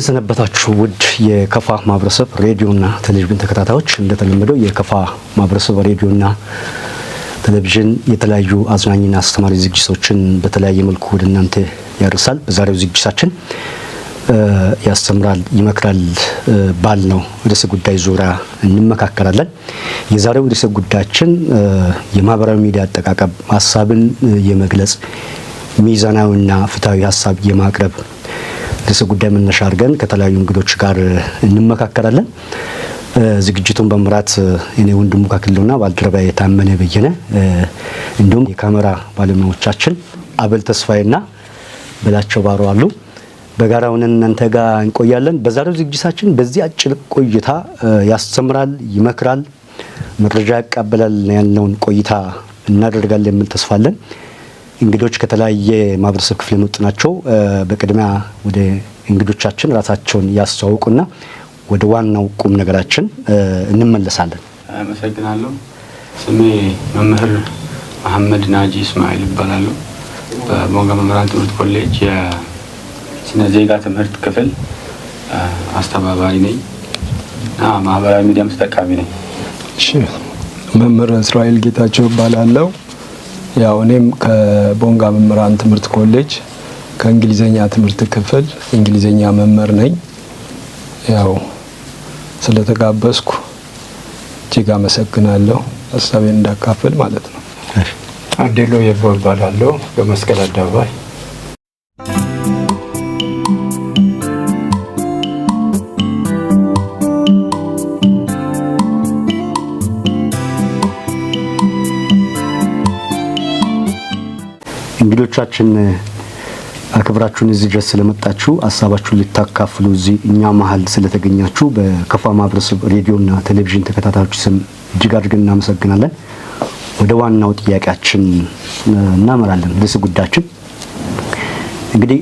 እንደምን ሰነበታችሁ ውድ የከፋ ማህበረሰብ ሬዲዮና ቴሌቪዥን ተከታታዮች። እንደተለመደው የከፋ ማህበረሰብ ሬዲዮና ቴሌቪዥን የተለያዩ አዝናኝና አስተማሪ ዝግጅቶችን በተለያየ መልኩ ወደ እናንተ ያደርሳል። በዛሬው ዝግጅታችን ያስተምራል፣ ይመክራል ባልነው ርዕሰ ጉዳይ ዙሪያ እንመካከራለን። የዛሬው ርዕሰ ጉዳያችን የማህበራዊ ሚዲያ አጠቃቀም፣ ሀሳብን የመግለጽ፣ ሚዛናዊና ፍትሐዊ ሀሳብ የማቅረብ ርዕሰ ጉዳይ መነሻ አድርገን ከተለያዩ እንግዶች ጋር እንመካከራለን። ዝግጅቱን በመምራት እኔ ወንድሙ ካክለውና ባልደረባዬ የታመነ በየነ፣ እንዲሁም የካሜራ ባለሙያዎቻችን አበል ተስፋዬና በላቸው ባሮ አሉ። በጋራ ሆነን እናንተ ጋር እንቆያለን። በዛሬው ዝግጅታችን በዚህ አጭር ቆይታ ያስተምራል፣ ይመክራል፣ መረጃ ያቃበላል ያልነውን ቆይታ እናደርጋለን የሚል ተስፋ አለን። እንግዶች ከተለያየ ማህበረሰብ ክፍል የመጡ ናቸው። በቅድሚያ ወደ እንግዶቻችን ራሳቸውን ያስተዋውቁና ወደ ዋናው ቁም ነገራችን እንመለሳለን። አመሰግናለሁ። ስሜ መምህር መሐመድ ናጂ እስማኤል ይባላሉ። በቦንጋ መምህራን ትምህርት ኮሌጅ የስነ ዜጋ ትምህርት ክፍል አስተባባሪ ነኝ እና ማህበራዊ ሚዲያም ተጠቃሚ ነኝ። እሺ፣ መምህር እስራኤል ጌታቸው እባላለሁ። ያው እኔም ከቦንጋ መምህራን ትምህርት ኮሌጅ ከእንግሊዘኛ ትምህርት ክፍል እንግሊዘኛ መምህር ነኝ። ያው ስለተጋበዝኩ እጅግ አመሰግናለሁ። ሀሳቤን እንዳካፍል ማለት ነው። አዴሎ የቦ እባላለሁ፣ በመስቀል አደባባይ። እንግዶቻችን፣ አክብራችሁን እዚህ ድረስ ስለመጣችሁ፣ ሀሳባችሁን ልታካፍሉ እዚህ እኛ መሀል ስለተገኛችሁ በከፋ ማህበረሰብ ሬዲዮና ቴሌቪዥን ተከታታዮች ስም እጅግ አድርገን እናመሰግናለን። ወደ ዋናው ጥያቄያችን እናመራለን። ርዕሰ ጉዳያችን እንግዲህ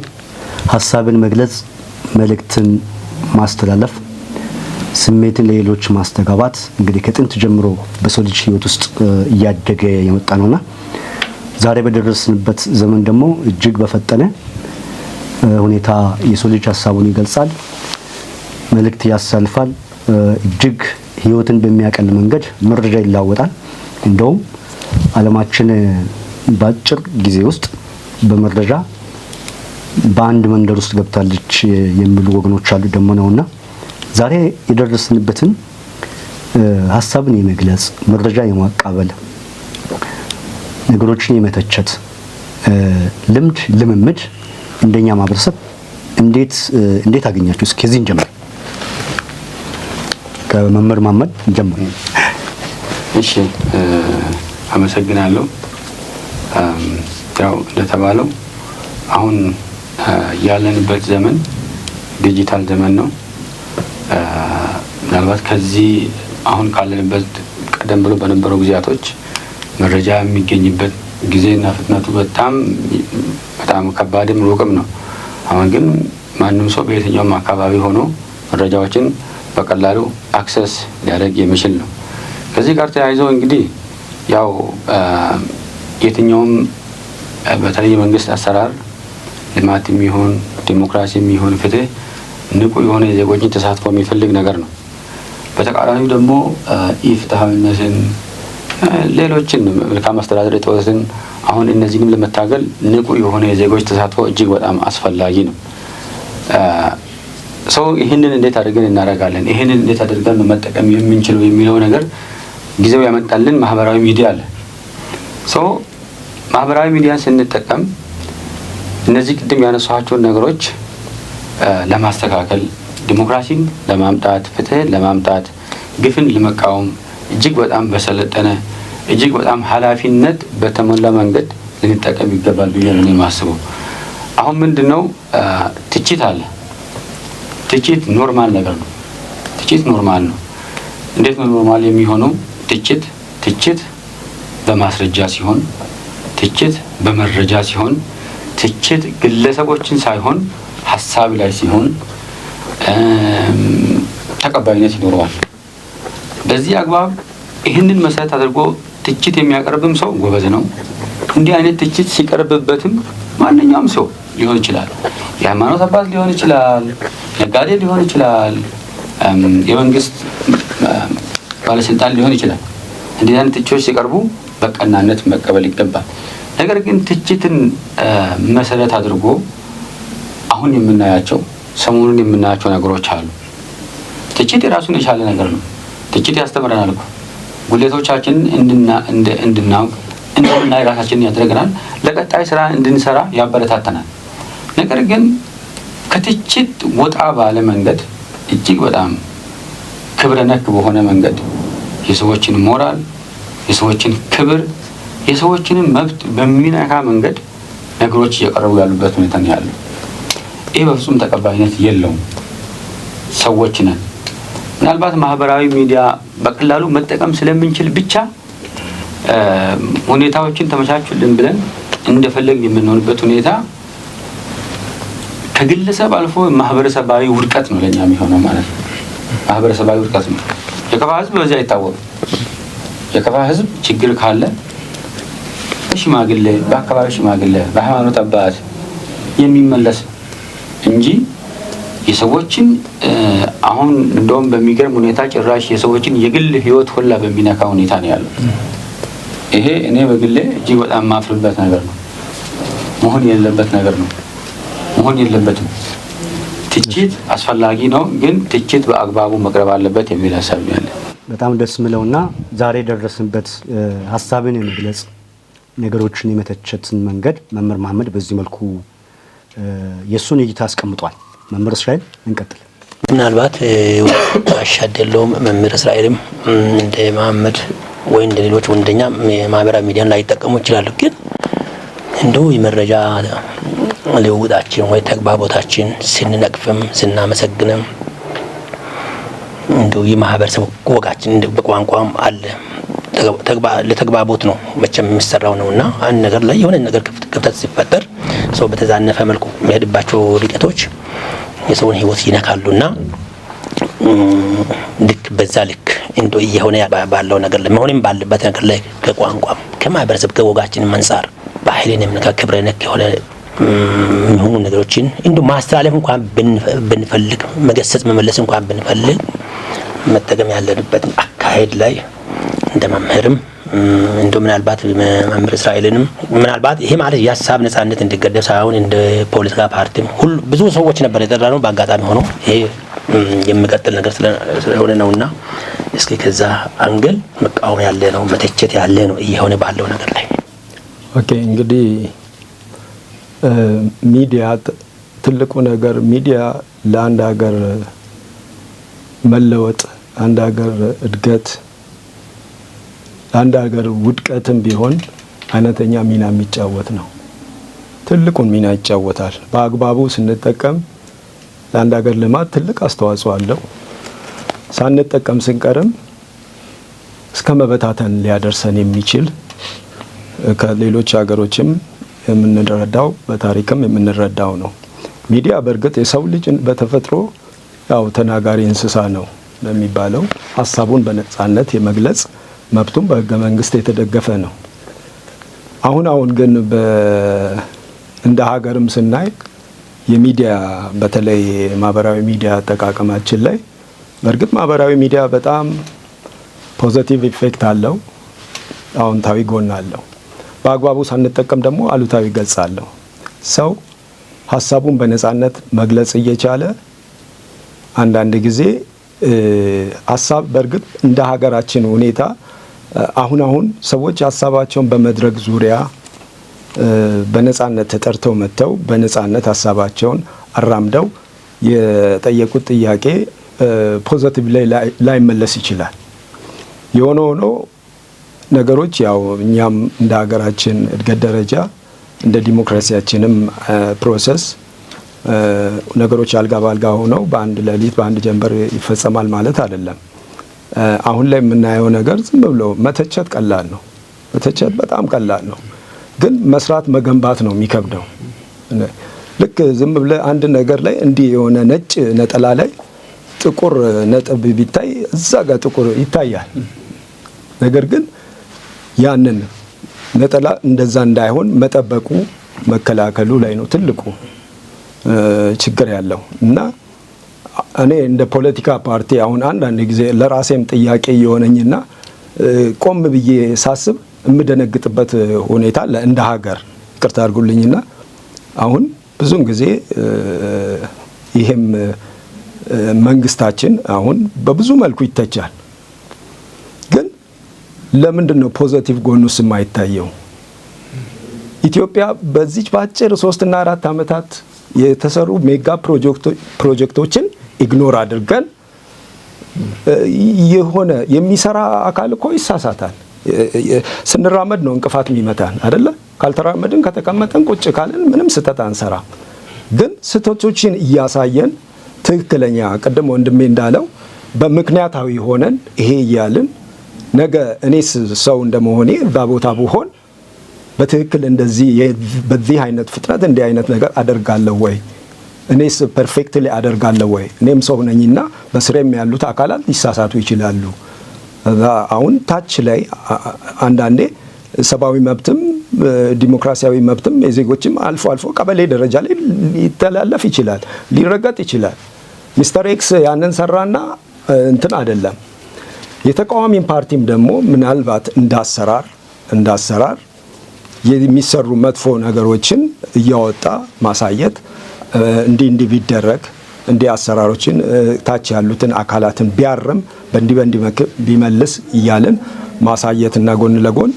ሀሳብን መግለጽ፣ መልእክትን ማስተላለፍ፣ ስሜትን ለሌሎች ማስተጋባት እንግዲህ ከጥንት ጀምሮ በሰው ልጅ ሕይወት ውስጥ እያደገ የመጣ ነውና ዛሬ በደረስንበት ዘመን ደግሞ እጅግ በፈጠነ ሁኔታ የሰው ልጅ ሀሳቡን ይገልጻል፣ መልእክት ያሳልፋል፣ እጅግ ሕይወትን በሚያቀል መንገድ መረጃ ይለዋወጣል። እንደውም ዓለማችን በአጭር ጊዜ ውስጥ በመረጃ በአንድ መንደር ውስጥ ገብታለች የሚሉ ወገኖች አሉ። ደግሞ ነውና ዛሬ የደረስንበትን ሀሳብን የመግለጽ፣ መረጃ የማቃበል፣ ነገሮችን የመተቸት ልምድ ልምምድ እንደኛ ማህበረሰብ እንዴት አገኛችሁ? እስኪ ከዚህ እንጀምር። ከመምህር መሐመድ እንጀምር። እሺ፣ አመሰግናለሁ። ያው እንደተባለው አሁን ያለንበት ዘመን ዲጂታል ዘመን ነው። ምናልባት ከዚህ አሁን ካለንበት ቀደም ብሎ በነበረው ጊዜያቶች መረጃ የሚገኝበት ጊዜና ፍጥነቱ በጣም በጣም ከባድም ሩቅም ነው። አሁን ግን ማንም ሰው በየትኛውም አካባቢ ሆኖ መረጃዎችን በቀላሉ access ሊያደርግ የሚችል ነው። ከዚህ ጋር ተያይዞ እንግዲህ ያው የትኛውም በተለይ የመንግስት አሰራር ልማት የሚሆን፣ ዲሞክራሲ የሚሆን፣ ፍትህ ንቁ የሆነ የዜጎችን ተሳትፎ የሚፈልግ ነገር ነው። በተቃራኒው ደግሞ ኢፍትሐዊነትን፣ ሌሎችን መልካም አስተዳደር እጦትን፣ አሁን እነዚህንም ለመታገል ንቁ የሆነ የዜጎች ተሳትፎ እጅግ በጣም አስፈላጊ ነው። ሰው ይህንን እንዴት አድርገን እናደርጋለን፣ ይህንን እንዴት አድርገን መጠቀም የምንችለው የሚለው ነገር ጊዜው ያመጣልን ማህበራዊ ሚዲያ አለ። ሰው ማህበራዊ ሚዲያን ስንጠቀም እነዚህ ቅድም ያነሷቸውን ነገሮች ለማስተካከል፣ ዲሞክራሲን ለማምጣት፣ ፍትህን ለማምጣት፣ ግፍን ለመቃወም እጅግ በጣም በሰለጠነ፣ እጅግ በጣም ኃላፊነት በተሞላ መንገድ ልንጠቀም ይገባል ብዬ ነው የማስበው። አሁን ምንድን ነው፣ ትችት አለ። ትችት normal ነገር ነው። ትችት normal ነው። እንዴት ነው normal የሚሆነው? ትችት በማስረጃ ሲሆን፣ ትችት በመረጃ ሲሆን፣ ትችት ግለሰቦችን ሳይሆን ሀሳብ ላይ ሲሆን ተቀባይነት ይኖረዋል። በዚህ አግባብ ይህንን መሰረት አድርጎ ትችት የሚያቀርብም ሰው ጎበዝ ነው። እንዲህ አይነት ትችት ሲቀርብበትም ማንኛውም ሰው ሊሆን ይችላል፣ የሃይማኖት አባት ሊሆን ይችላል፣ ነጋዴ ሊሆን ይችላል፣ የመንግስት ባለስልጣን ሊሆን ይችላል። እንዲህ አይነት ትችቶች ሲቀርቡ በቀናነት መቀበል ይገባል። ነገር ግን ትችትን መሰረት አድርጎ አሁን የምናያቸው፣ ሰሞኑን የምናያቸው ነገሮች አሉ። ትችት የራሱን የቻለ ነገር ነው። ትችት ያስተምረናል እኮ፣ ጉድለቶቻችንን እንድናውቅ፣ እንድናይ ራሳችንን ያደርገናል። ለቀጣይ ስራ እንድንሰራ ያበረታተናል። ነገር ግን ከትችት ወጣ ባለ መንገድ፣ እጅግ በጣም ክብረ ነክ በሆነ መንገድ የሰዎችን ሞራል፣ የሰዎችን ክብር፣ የሰዎችንም መብት በሚነካ መንገድ ነገሮች እየቀረቡ ያሉበት ሁኔታ ነው ያለው። ይህ በፍጹም ተቀባይነት የለውም። ሰዎች ነን። ምናልባት ማህበራዊ ሚዲያ በቀላሉ መጠቀም ስለምንችል ብቻ ሁኔታዎችን ተመቻቹልን ብለን እንደፈለግን የምንሆንበት ሁኔታ ከግለሰብ አልፎ ማህበረሰባዊ ውድቀት ነው ለእኛ የሚሆነው ማለት ነው። ማህበረሰባዊ ውድቀት ነው። የከፋ ህዝብ በዚህ አይታወቅም። የከፋ ህዝብ ችግር ካለ በሽማግሌ፣ በአካባቢ ሽማግሌ፣ በሃይማኖት አባት የሚመለስ እንጂ የሰዎችን አሁን እንደውም በሚገርም ሁኔታ ጭራሽ የሰዎችን የግል ህይወት ሁላ በሚነካ ሁኔታ ነው ያለው። ይሄ እኔ በግሌ እጅግ በጣም የማፍርበት ነገር ነው። መሆን የሌለበት ነገር ነው። መሆን የለበትም። ትችት አስፈላጊ ነው፣ ግን ትችት በአግባቡ መቅረብ አለበት የሚል ሀሳብ ነው ያለ። በጣም ደስ ምለውና ዛሬ የደረስንበት ሀሳብን የመግለጽ፣ ነገሮችን የመተቸትን መንገድ መምህር መሀመድ በዚህ መልኩ የእሱን እይታ አስቀምጧል። መምህር እስራኤል፣ እንቀጥል። ምናልባት አሻደለውም መምህር እስራኤልም እንደ መሀመድ ወይ እንደ ሌሎች ወንደኛ የማህበራዊ ሚዲያን ላይጠቀሙ ይችላሉ። ግን እንዲሁ የመረጃ ልውውጣችን ወይ ተግባቦታችን ስንነቅፍም ስናመሰግንም እንዲሁ የማህበረሰብ ወጋችን በቋንቋም አለ፣ ለተግባቦት ነው መቼም የሚሰራው ነው። እና አንድ ነገር ላይ የሆነ ነገር ክፍተት ሲፈጠር ሰው በተዛነፈ መልኩ የሚሄድባቸው ርቀቶች የሰውን ሕይወት ይነካሉና ልክ በዛ ልክ እንዶ እየሆነ ባለው ነገር ላይ፣ መሆንም ባለበት ነገር ላይ ከቋንቋም ከማህበረሰብ ከወጋችንም አንጻር ባህልን የምነካ፣ ክብረ ነክ የሆነ የሚሆኑ ነገሮችን እንዶ ማስተላለፍ እንኳን ብንፈልግ፣ መገሰጽ መመለስ እንኳን ብንፈልግ መጠቀም ያለንበትን አካሄድ ላይ እንደ መምህርም እንደ ምናልባት መምህር እስራኤልንም ምናልባት ይሄ ማለት የሀሳብ ነጻነት እንዲገደብ ሳይሆን እንደ ፖለቲካ ፓርቲም ሁሉ ብዙ ሰዎች ነበር የጠራ ነው። በአጋጣሚ ሆኖ ይሄ የሚቀጥል ነገር ስለሆነ ነውና እስኪ ከዛ angle መቃወም ያለ ነው፣ መተቸት ያለ ነው እየሆነ ባለው ነገር ላይ። Okay፣ እንግዲህ ሚዲያ፣ ትልቁ ነገር ሚዲያ ለአንድ ሀገር መለወጥ፣ አንድ ሀገር እድገት፣ ለአንድ ሀገር ውድቀትም ቢሆን አይነተኛ ሚና የሚጫወት ነው። ትልቁን ሚና ይጫወታል። በአግባቡ ስንጠቀም ለአንድ ሀገር ልማት ትልቅ አስተዋጽኦ አለው። ሳንጠቀም ስንቀርም እስከ መበታተን ሊያደርሰን የሚችል ከሌሎች ሀገሮችም የምንረዳው፣ በታሪክም የምንረዳው ነው። ሚዲያ በእርግጥ የሰው ልጅ በተፈጥሮ ያው ተናጋሪ እንስሳ ነው በሚባለው ሀሳቡን በነጻነት የመግለጽ መብቱም በሕገ መንግስት የተደገፈ ነው። አሁን አሁን ግን እንደ ሀገርም ስናይ የሚዲያ፣ በተለይ ማህበራዊ ሚዲያ አጠቃቀማችን ላይ፣ በእርግጥ ማህበራዊ ሚዲያ በጣም positive effect አለው፣ አዎንታዊ ጎን አለው። በአግባቡ ሳንጠቀም ደግሞ አሉታዊ ገጽ አለው። ሰው ሀሳቡን በነጻነት መግለጽ እየቻለ አንዳንድ ጊዜ ሀሳብ፣ በእርግጥ እንደ ሀገራችን ሁኔታ አሁን አሁን ሰዎች ሀሳባቸውን በመድረክ ዙሪያ በነጻነት ተጠርተው መጥተው በነጻነት ሀሳባቸውን አራምደው የጠየቁት ጥያቄ positive ላይ ላይመለስ ይችላል። የሆነ ሆኖ ነገሮች ያው እኛም እንደ ሀገራችን እድገት ደረጃ፣ እንደ ዲሞክራሲያችንም process ነገሮች አልጋ በአልጋ ሆነው በአንድ ሌሊት በአንድ ጀንበር ይፈጸማል ማለት አይደለም። አሁን ላይ የምናየው ነገር ዝም ብሎ መተቸት ቀላል ነው። መተቸት በጣም ቀላል ነው። ግን መስራት መገንባት ነው የሚከብደው። ልክ ዝም ብለህ አንድ ነገር ላይ እንዲህ የሆነ ነጭ ነጠላ ላይ ጥቁር ነጥብ ቢታይ እዛ ጋር ጥቁር ይታያል። ነገር ግን ያንን ነጠላ እንደዛ እንዳይሆን መጠበቁ፣ መከላከሉ ላይ ነው ትልቁ ችግር ያለው። እና እኔ እንደ ፖለቲካ ፓርቲ አሁን አንዳንድ ጊዜ ለራሴም ጥያቄ እየሆነኝና ቆም ብዬ ሳስብ የምደነግጥበት ሁኔታ አለ። እንደ ሀገር፣ ይቅርታ አድርጉልኝና፣ አሁን ብዙን ጊዜ ይሄም መንግስታችን አሁን በብዙ መልኩ ይተቻል። ግን ለምንድን ነው positive ጎኑስ የማይታየው? ኢትዮጵያ በዚች በአጭር 3ና 4 ዓመታት የተሰሩ mega ፕሮጀክቶችን ignore አድርገን፣ የሆነ የሚሰራ አካል እኮ ይሳሳታል። ስንራመድ ነው እንቅፋት የሚመታን አይደለ? ካልተራመድን፣ ከተቀመጠን፣ ቁጭ ካልን ምንም ስህተት አንሰራ። ግን ስህተቶችን እያሳየን፣ ትክክለኛ ቅድም ወንድሜ እንዳለው በምክንያታዊ ሆነን ይሄ እያልን፣ ነገ እኔስ ሰው እንደመሆኔ እዛ ቦታ ብሆን በትክክል እንደዚህ በዚህ አይነት ፍጥነት እንዲህ አይነት ነገር አደርጋለሁ ወይ? እኔስ perfectly አደርጋለሁ ወይ? እኔም ሰው ነኝና በስሬም ያሉት አካላት ሊሳሳቱ ይችላሉ። አሁን ታች ላይ አንዳንዴ ሰብአዊ መብትም ዲሞክራሲያዊ መብትም የዜጎችም አልፎ አልፎ ቀበሌ ደረጃ ላይ ሊተላለፍ ይችላል፣ ሊረገጥ ይችላል። Mister X ያንን ሰራና እንትን አይደለም። የተቃዋሚን ፓርቲም ደግሞ ምናልባት እንዳሰራር የሚሰሩ መጥፎ ነገሮችን እያወጣ ማሳየት፣ እንዲህ እንዲህ ቢደረግ፣ እንዲህ አሰራሮችን ታች ያሉትን አካላትን ቢያርም፣ በእንዲህ በእንዲህ ቢመልስ እያልን ማሳየትና ጎን ለጎን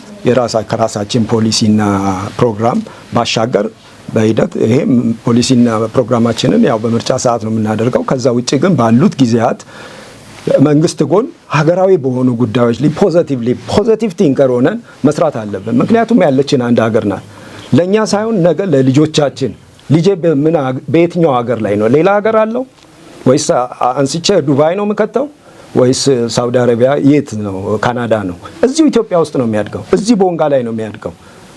ከራሳችን ፖሊሲና ፕሮግራም ባሻገር በሂደት ይሄ ፖሊሲና ፕሮግራማችንን ያው በምርጫ ሰዓት ነው የምናደርገው። ከዛ ውጭ ግን ባሉት ጊዜያት መንግስት ጎን ሀገራዊ በሆኑ ጉዳዮች ላይ positively positive thinker ሆነን መስራት አለብን። ምክንያቱም ያለችን አንድ ሀገር ናት። ለእኛ ሳይሆን ነገ ለልጆቻችን፣ ልጄ በምን በየትኛው ሀገር ላይ ነው? ሌላ ሀገር አለው ወይስ አንስቼ ዱባይ ነው የምከተው ወይስ ሳውዲ አረቢያ? የት ነው? ካናዳ ነው? እዚሁ ኢትዮጵያ ውስጥ ነው የሚያድገው። እዚህ ቦንጋ ላይ ነው የሚያድገው።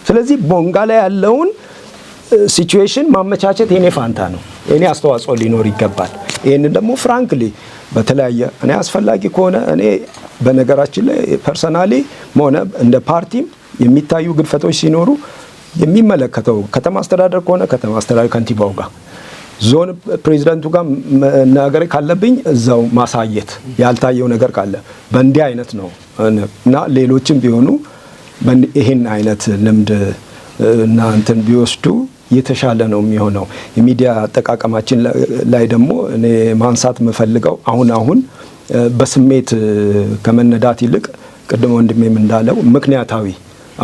ስለዚህ ቦንጋ ላይ ያለውን situation ማመቻቸት የኔ ፋንታ ነው። የኔ አስተዋጽኦ ሊኖር ይገባል። ይህንን ደግሞ frankly በተለያየ እኔ አስፈላጊ ከሆነ፣ እኔ በነገራችን ላይ personally ሆነ እንደ ፓርቲም የሚታዩ ግድፈቶች ሲኖሩ የሚመለከተው ከተማ አስተዳደር ከሆነ ከተማ አስተዳደር ከንቲባው ጋር፣ ዞን ፕሬዚዳንቱ ጋር መናገር ካለብኝ እዛው ማሳየት፣ ያልታየው ነገር ካለ በእንዲህ አይነት ነው። እና ሌሎችም ቢሆኑ ይህን አይነት ልምድ እና እንትን ቢወስዱ የተሻለ ነው የሚሆነው። የሚዲያ አጠቃቀማችን ላይ ደግሞ እኔ ማንሳት የምፈልገው አሁን አሁን በስሜት ከመነዳት ይልቅ ቅድም ወንድሜም እንዳለው ምክንያታዊ፣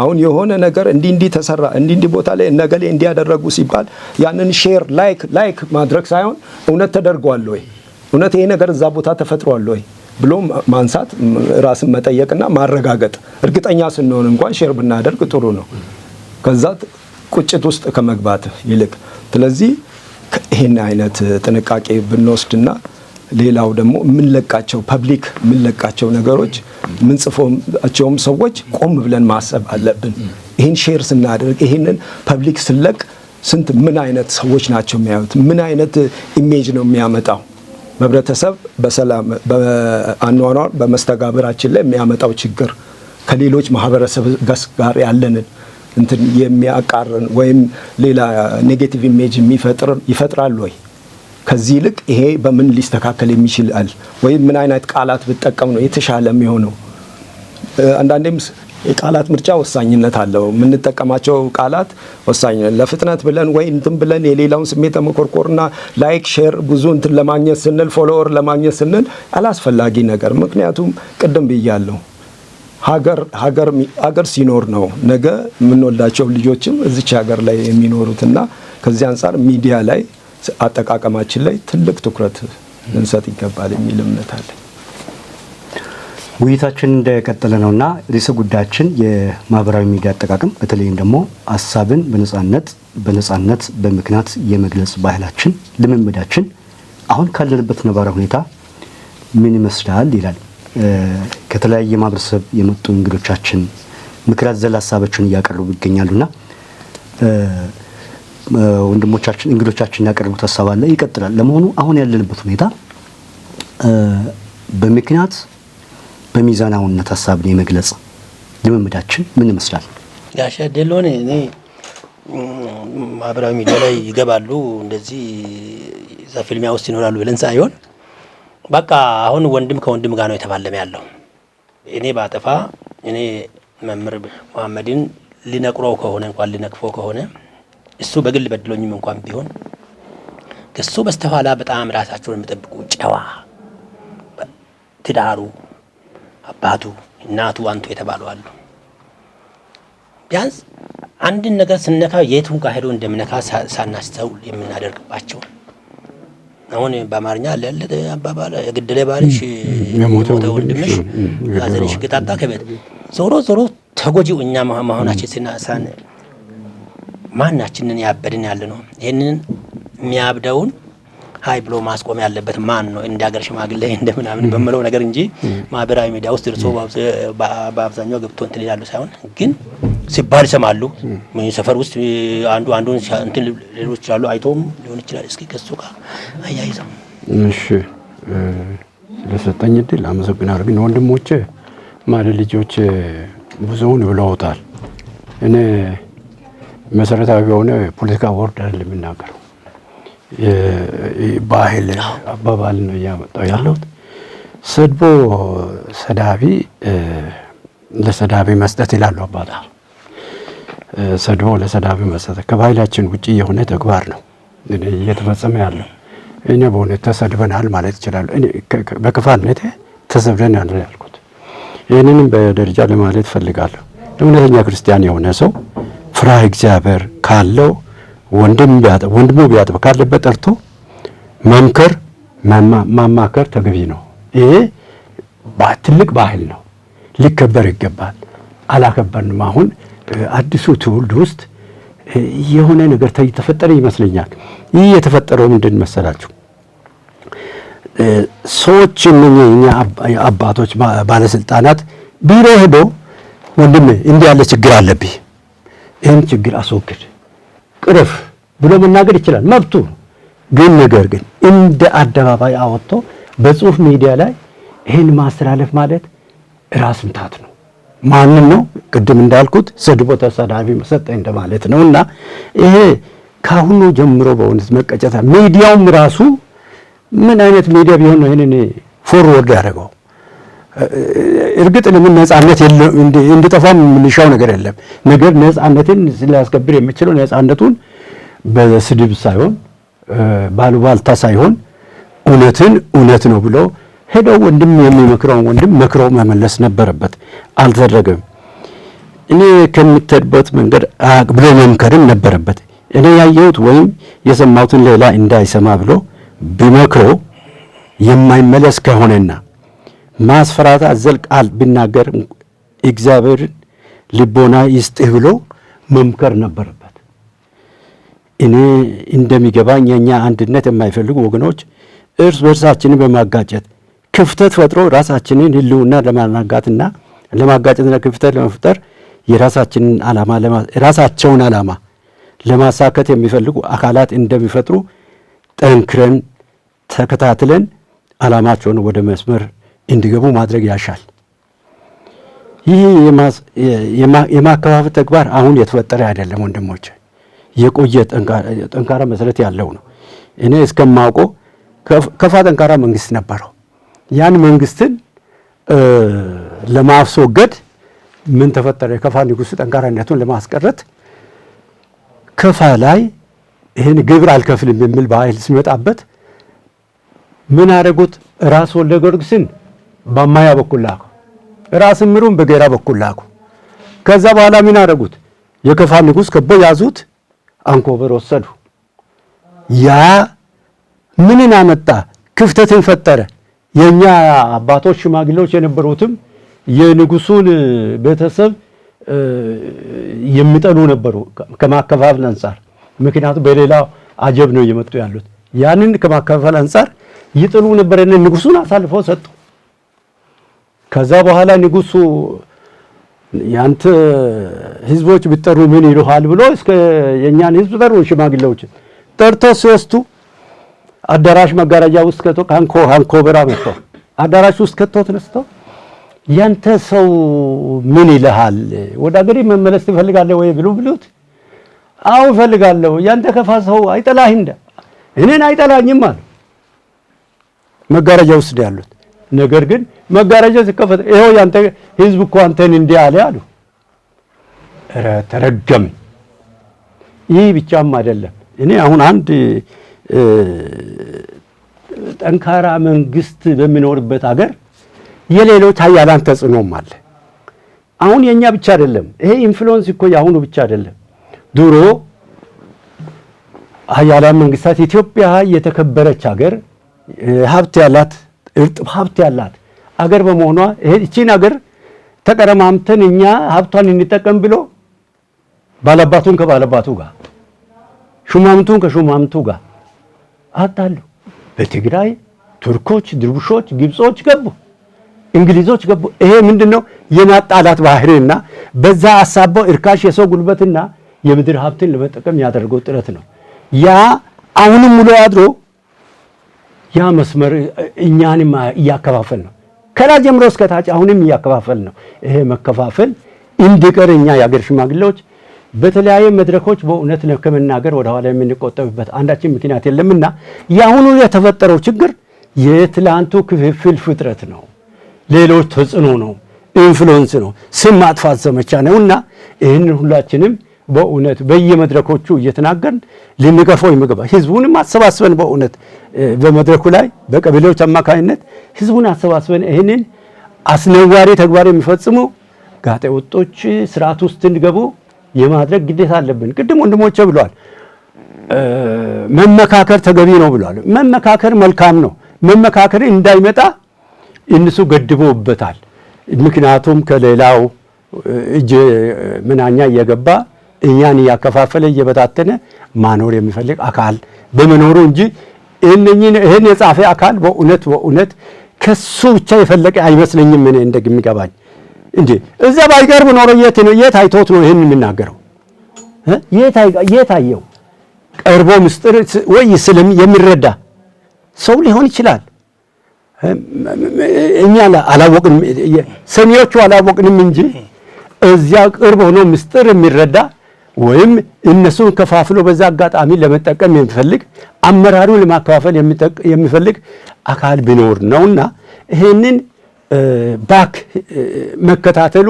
አሁን የሆነ ነገር እንዲህ እንዲህ ተሰራ፣ እንዲህ እንዲህ ቦታ ላይ እነገሌ እንዲህ ያደረጉ ሲባል ያንን share like like ማድረግ ሳይሆን እውነት ተደርጓል ወይ፣ እውነት ይሄ ነገር እዛ ቦታ ተፈጥሯል ወይ ብሎ ማንሳት፣ ራስን መጠየቅና ማረጋገጥ፣ እርግጠኛ ስንሆን እንኳን share ብናደርግ ጥሩ ነው፣ ከዛ ቁጭት ውስጥ ከመግባት ይልቅ። ስለዚህ ይህን አይነት ጥንቃቄ ብንወስድና ሌላው ደግሞ የምንለቃቸው፣ public የምንለቃቸው ነገሮች፣ የምንጽፏቸውም ሰዎች ቆም ብለን ማሰብ አለብን። ይህን share ስናደርግ፣ ይህንን public ስንለቅ ስንት ምን አይነት ሰዎች ናቸው የሚያዩት? ምን አይነት image ነው የሚያመጣው? በህብረተሰብ በሰላም በአኗኗር በመስተጋብራችን ላይ የሚያመጣው ችግር፣ ከሌሎች ማህበረሰብ ጋር ያለንን እንትን የሚያቃርን ወይም ሌላ negative image የሚፈጥር ይፈጥራል ወይ? ከዚህ ይልቅ ይሄ በምን ሊስተካከል የሚችላል ወይም ምን አይነት ቃላት ብጠቀም ነው የተሻለ የሚሆነው? አንዳንዴም የቃላት ምርጫ ወሳኝነት አለው። የምንጠቀማቸው ቃላት ወሳኝ፣ ለፍጥነት ብለን ወይ እንትን ብለን የሌላውን ስሜት ለመኮርኮርና like፣ share ብዙ እንትን ለማግኘት ስንል፣ follower ለማግኘት ስንል አላስፈላጊ ነገር። ምክንያቱም ቅድም ብያለሁ፣ ሀገር ሀገር ሀገር ሲኖር ነው ነገ የምንወልዳቸው ልጆችም እዚች ሀገር ላይ የሚኖሩትና ከዚህ አንጻር ሚዲያ ላይ አጠቃቀማችን ላይ ትልቅ ትኩረት ልንሰጥ ይገባል የሚል እምነት አለ። ውይይታችን እንደቀጠለ ነውና ርዕሰ ጉዳያችን የማህበራዊ ሚዲያ አጠቃቀም፣ በተለይም ደግሞ ሀሳብን በነጻነት በምክንያት የመግለጽ ባህላችን፣ ልምምዳችን አሁን ካለንበት ነባራዊ ሁኔታ ምን ይመስላል ይላል። ከተለያየ ማህበረሰብ የመጡ እንግዶቻችን ምክር አዘል ሀሳቦችን እያቀረቡ ይገኛሉና ወንድሞቻችን እንግዶቻችን ያቀረቡት ሀሳብ አለ፣ ይቀጥላል። ለመሆኑ አሁን ያለንበት ሁኔታ በምክንያት በሚዛናዊነት ሀሳብን የመግለጽ ልምምዳችን ምን ይመስላል? ጋሽ አደሎን እኔ ማህበራዊ ሚዲያ ላይ ይገባሉ እንደዚህ እዛ ፍልሚያ ውስጥ ይኖራሉ ብለን ሳይሆን፣ በቃ አሁን ወንድም ከወንድም ጋር ነው የተፋለመ ያለው። እኔ ባጠፋ፣ እኔ መምህር መሐመድን ሊነቅረው ከሆነ፣ እንኳን ሊነቅፈው ከሆነ፣ እሱ በግል በድሎኝም እንኳን ቢሆን፣ ከሱ በስተኋላ በጣም ራሳቸውን የሚጠብቁ ጨዋ ትዳሩ፣ አባቱ፣ እናቱ አንቱ የተባሉ አሉ። ቢያንስ አንድን ነገር ስነካ የቱን ጋር ሄዶ እንደምነካ ሳናስተውል የምናደርግባቸው፣ አሁን በአማርኛ አለ ያለ አባባል፣ የገደለ ባልሽ የሞተ የሞተ ወንድምሽ ሐዘንሽ ግጣጣ ከቤት። ዞሮ ዞሮ ተጎጂው እኛ መሆናችን ስናሳን ማናችንን ያበድን ያለ ነው። ይህንን የሚያብደውን ሀይ ብሎ ማስቆም ያለበት ማን ነው? እንደ ሀገር ሽማግሌ እንደ ምናምን በምለው ነገር እንጂ ማህበራዊ ሚዲያ ውስጥ እርሶ በአብዛኛው ገብቶ እንትን ይላሉ ሳይሆን፣ ግን ሲባል ይሰማሉ። ሰፈር ውስጥ አንዱ አንዱን እንትን ሊሉ ይችላሉ። አይቶም ሊሆን ይችላል። እስኪ ከሱ ጋር አያይዘው። እሺ፣ ስለሰጠኝ እድል አመሰግናለሁ። ግን ወንድሞቼ ማለት ልጆች ብዙውን ብለውታል። እኔ መሰረታዊ የሆነ ፖለቲካ word አይደለም የምናገረው፣ ባህል አባባል ነው እያመጣው ያለሁት። ሰድቦ ሰዳቢ ለሰዳቢ መስጠት ይላሉ አባቶች። ሰድቦ ለሰዳቢ መስጠት ከባህላችን ውጭ የሆነ ተግባር ነው እየተፈጸመ ያለው። እኛ በእውነት ተሰድበናል ማለት ይችላሉ። በክፋነቴ ተሰድበናል ያልኩት ይህንንም በደረጃ ለማለት እፈልጋለሁ። እውነተኛ ክርስቲያን የሆነ ሰው፣ ፍርሃ እግዚአብሔር ካለው፣ ወንድም ቢያጠፋ፣ ወንድሙ ቢያጠፋ ካለበት ጠርቶ መምከር ማማከር ተገቢ ነው። ይሄ ትልቅ ባህል ነው፣ ሊከበር ይገባል። አላከበርንም። አሁን አዲሱ ትውልድ ውስጥ የሆነ ነገር የተፈጠረ ይመስለኛል። ይህ የተፈጠረው ምንድን መሰላችሁ? ሰዎች እነኛ የኛ አባቶች፣ ባለስልጣናት ቢሮ ሄዶ ወንድም እንዲህ ያለ ችግር አለብህ፣ ይህን ችግር አስወግድ፣ ቅረፍ ብሎ መናገር ይችላል፣ መብቱ ነው። ግን ነገር ግን እንደ አደባባይ አወጥቶ በጽሁፍ ሚዲያ ላይ ይህን ማስተላለፍ ማለት ራስ ምታት ነው። ማንን ነው? ቅድም እንዳልኩት ሰድቦ ተሰዳቢ ሰጠ እንደማለት ነው። እና ይሄ ከአሁኑ ጀምሮ በእውነት መቀጨት፣ ሚዲያውም ራሱ ምን አይነት ሚዲያ ቢሆን ነው ይህንን forward ያደረገው? እርግጥ ለምን ነጻነት የለም፣ እንዲጠፋም የምንሻው ነገር የለም። ነገር ነጻነትን ሊያስከብር የሚችለው ነጻነቱን በስድብ ሳይሆን፣ ባሉባልታ ሳይሆን፣ እውነትን እውነት ነው ብሎ ሄደው ወንድም የሚመክረውን ወንድም መክሮ መመለስ ነበረበት። አልተደረገም። እኔ ከምትሄድበት መንገድ ብሎ መምከርም ነበረበት። እኔ ያየሁት ወይም የሰማሁትን ሌላ እንዳይሰማ ብሎ ቢመክረው፣ የማይመለስ ከሆነና ማስፈራራት አዘል ቃል ቢናገር እግዚአብሔርን ልቦና ይስጥህ ብሎ መምከር ነበረበት። እኔ እንደሚገባኝ የኛ አንድነት የማይፈልጉ ወገኖች እርስ በእርሳችንን በማጋጨት ክፍተት ፈጥሮ ራሳችንን ሕልውና ለማናጋትና ለማጋጨትና ክፍተት ለመፍጠር የራሳችንን ዓላማ፣ የራሳቸውን ዓላማ ለማሳከት የሚፈልጉ አካላት እንደሚፈጥሩ ጠንክረን ተከታትለን ዓላማቸውን ወደ መስመር እንዲገቡ ማድረግ ያሻል። ይህ የማከፋፈል ተግባር አሁን የተፈጠረ አይደለም ወንድሞች፣ የቆየ ጠንካራ መሰረት ያለው ነው። እኔ እስከማውቀው ከፋ ጠንካራ መንግስት ነበረው። ያን መንግስትን ለማስወገድ ምን ተፈጠረ? የከፋ ንጉስ ጠንካራነቱን ለማስቀረት ከፋ ላይ ይህን ግብር አልከፍልም የሚል ባህል ሲመጣበት ምን አደረጉት? ራስ ወልደ ጊዮርጊስን በማያ በኩል ላኩ። ራስ እምሩን በጌራ በኩል ላኩ። ከዛ በኋላ ምን አደረጉት? የከፋ ንጉስ ከቦ ያዙት፣ አንኮበር ወሰዱ። ያ ምንን አመጣ? ክፍተትን ፈጠረ። የኛ አባቶች ሽማግሌዎች የነበሩትም የንጉሱን ቤተሰብ የሚጠሉ ነበሩ ከማከፋፈል አንጻር። ምክንያቱም በሌላው አጀብ ነው እየመጡ ያሉት። ያንን ከማከፋፈል አንጻር ይጥሉ ነበርና ንጉሱን አሳልፈው ሰጡ። ከዛ በኋላ ንጉሱ ያንተ ህዝቦች ቢጠሩ ምን ይሉሃል ብሎ እስከ የኛን ህዝብ ጠሩ። ሽማግሌዎች ጠርቶ ሲወስዱ አዳራሽ መጋረጃ ውስጥ ከቶ አንኮበራ መጥቶ አዳራሽ ውስጥ ከቶ ተነስተው ያንተ ሰው ምን ይልሃል? ወደ አገሬ መመለስ ትፈልጋለህ ወይ ብሉ ብሉት። አዎ እፈልጋለሁ። ያንተ ከፋ ሰው አይጠላህ እንደ እኔን አይጠላኝም አሉ። መጋረጃ ውስጥ ያሉት ነገር ግን መጋረጃ ሲከፈት ይኸው ያንተ ህዝብ እኮ አንተን እንዲህ አለ አሉ። ኧረ ተረገምን። ይህ ብቻም አይደለም። እኔ አሁን አንድ ጠንካራ መንግስት በሚኖርበት ሀገር የሌሎች ሀያላን ተጽዕኖም አለ። አሁን የኛ ብቻ አይደለም። ይሄ influence እኮ የአሁኑ ብቻ አይደለም። ድሮ ሀያላን መንግስታት ኢትዮጵያ የተከበረች ሀገር፣ ሀብት ያላት፣ እርጥብ ሀብት ያላት አገር በመሆኗ ይህቺን ሀገር ተቀረማምተን እኛ ሀብቷን እንጠቀም ብሎ ባላባቱን ከባላባቱ ጋር፣ ሹማምንቱን ከሹማምንቱ ጋር አጣሉ። በትግራይ ቱርኮች፣ ድርቡሾች፣ ግብጾች ገቡ፣ እንግሊዞች ገቡ። ይሄ ምንድነው? የማጣላት ባህሪና በዛ አሳበው እርካሽ የሰው ጉልበትና የምድር ሀብትን ለመጠቀም ያደረገው ጥረት ነው። ያ አሁንም ውሎ አድሮ ያ መስመር እኛንም እያከፋፈል ነው። ከላይ ጀምሮ እስከ ታች አሁንም እያከፋፈል ነው። ይሄ መከፋፈል እንዲቀር እኛ የአገር ሽማግሌዎች በተለያየ መድረኮች በእውነት ከመናገር ወደ ኋላ የምንቆጠብበት አንዳችን ምክንያት የለምና የአሁኑ የተፈጠረው ችግር የትላንቱ ክፍፍል ፍጥረት ነው። ሌሎች ተጽዕኖ ነው፣ influence ነው፣ ስም ማጥፋት ዘመቻ ነውና ይህንን ሁላችንም በእውነት በየመድረኮቹ እየተናገርን ልንቀርፈው የሚገባ፣ ህዝቡንም አሰባስበን በእውነት በመድረኩ ላይ በቀበሌዎች አማካኝነት ህዝቡን አሰባስበን ይህንን አስነዋሪ ተግባር የሚፈጽሙ ጋጠ ወጦች ስርዓት ውስጥ እንዲገቡ የማድረግ ግዴታ አለብን። ቅድም ወንድሞቼ ብለዋል፣ መመካከር ተገቢ ነው ብለዋል። መመካከር መልካም ነው። መመካከር እንዳይመጣ እነሱ ገድበውበታል። ምክንያቱም ከሌላው እጅ ምናኛ እየገባ እኛን እያከፋፈለ እየበታተነ ማኖር የሚፈልግ አካል በመኖሩ እንጂ ይህን የጻፈ አካል በእውነት በእውነት ከሱ ብቻ የፈለቀ አይመስለኝም። እኔ እንደሚገባኝ እንዴ እዛ ባይቀርብ ኖሮ የት ነው የት አይቶት ነው ይሄን የሚናገረው? የት አየው? ቀርቦ ምስጢር ወይ ስለም የሚረዳ ሰው ሊሆን ይችላል። እኛ አላወቅንም፣ ሰሚዎቹ አላወቅንም እንጂ እዚያ ቅርብ ሆኖ ምስጢር የሚረዳ ወይም እነሱን ከፋፍሎ በዛ አጋጣሚ ለመጠቀም የሚፈልግ፣ አመራሩን ለማከፋፈል የሚፈልግ አካል ቢኖር ነውና ይሄንን back መከታተሉ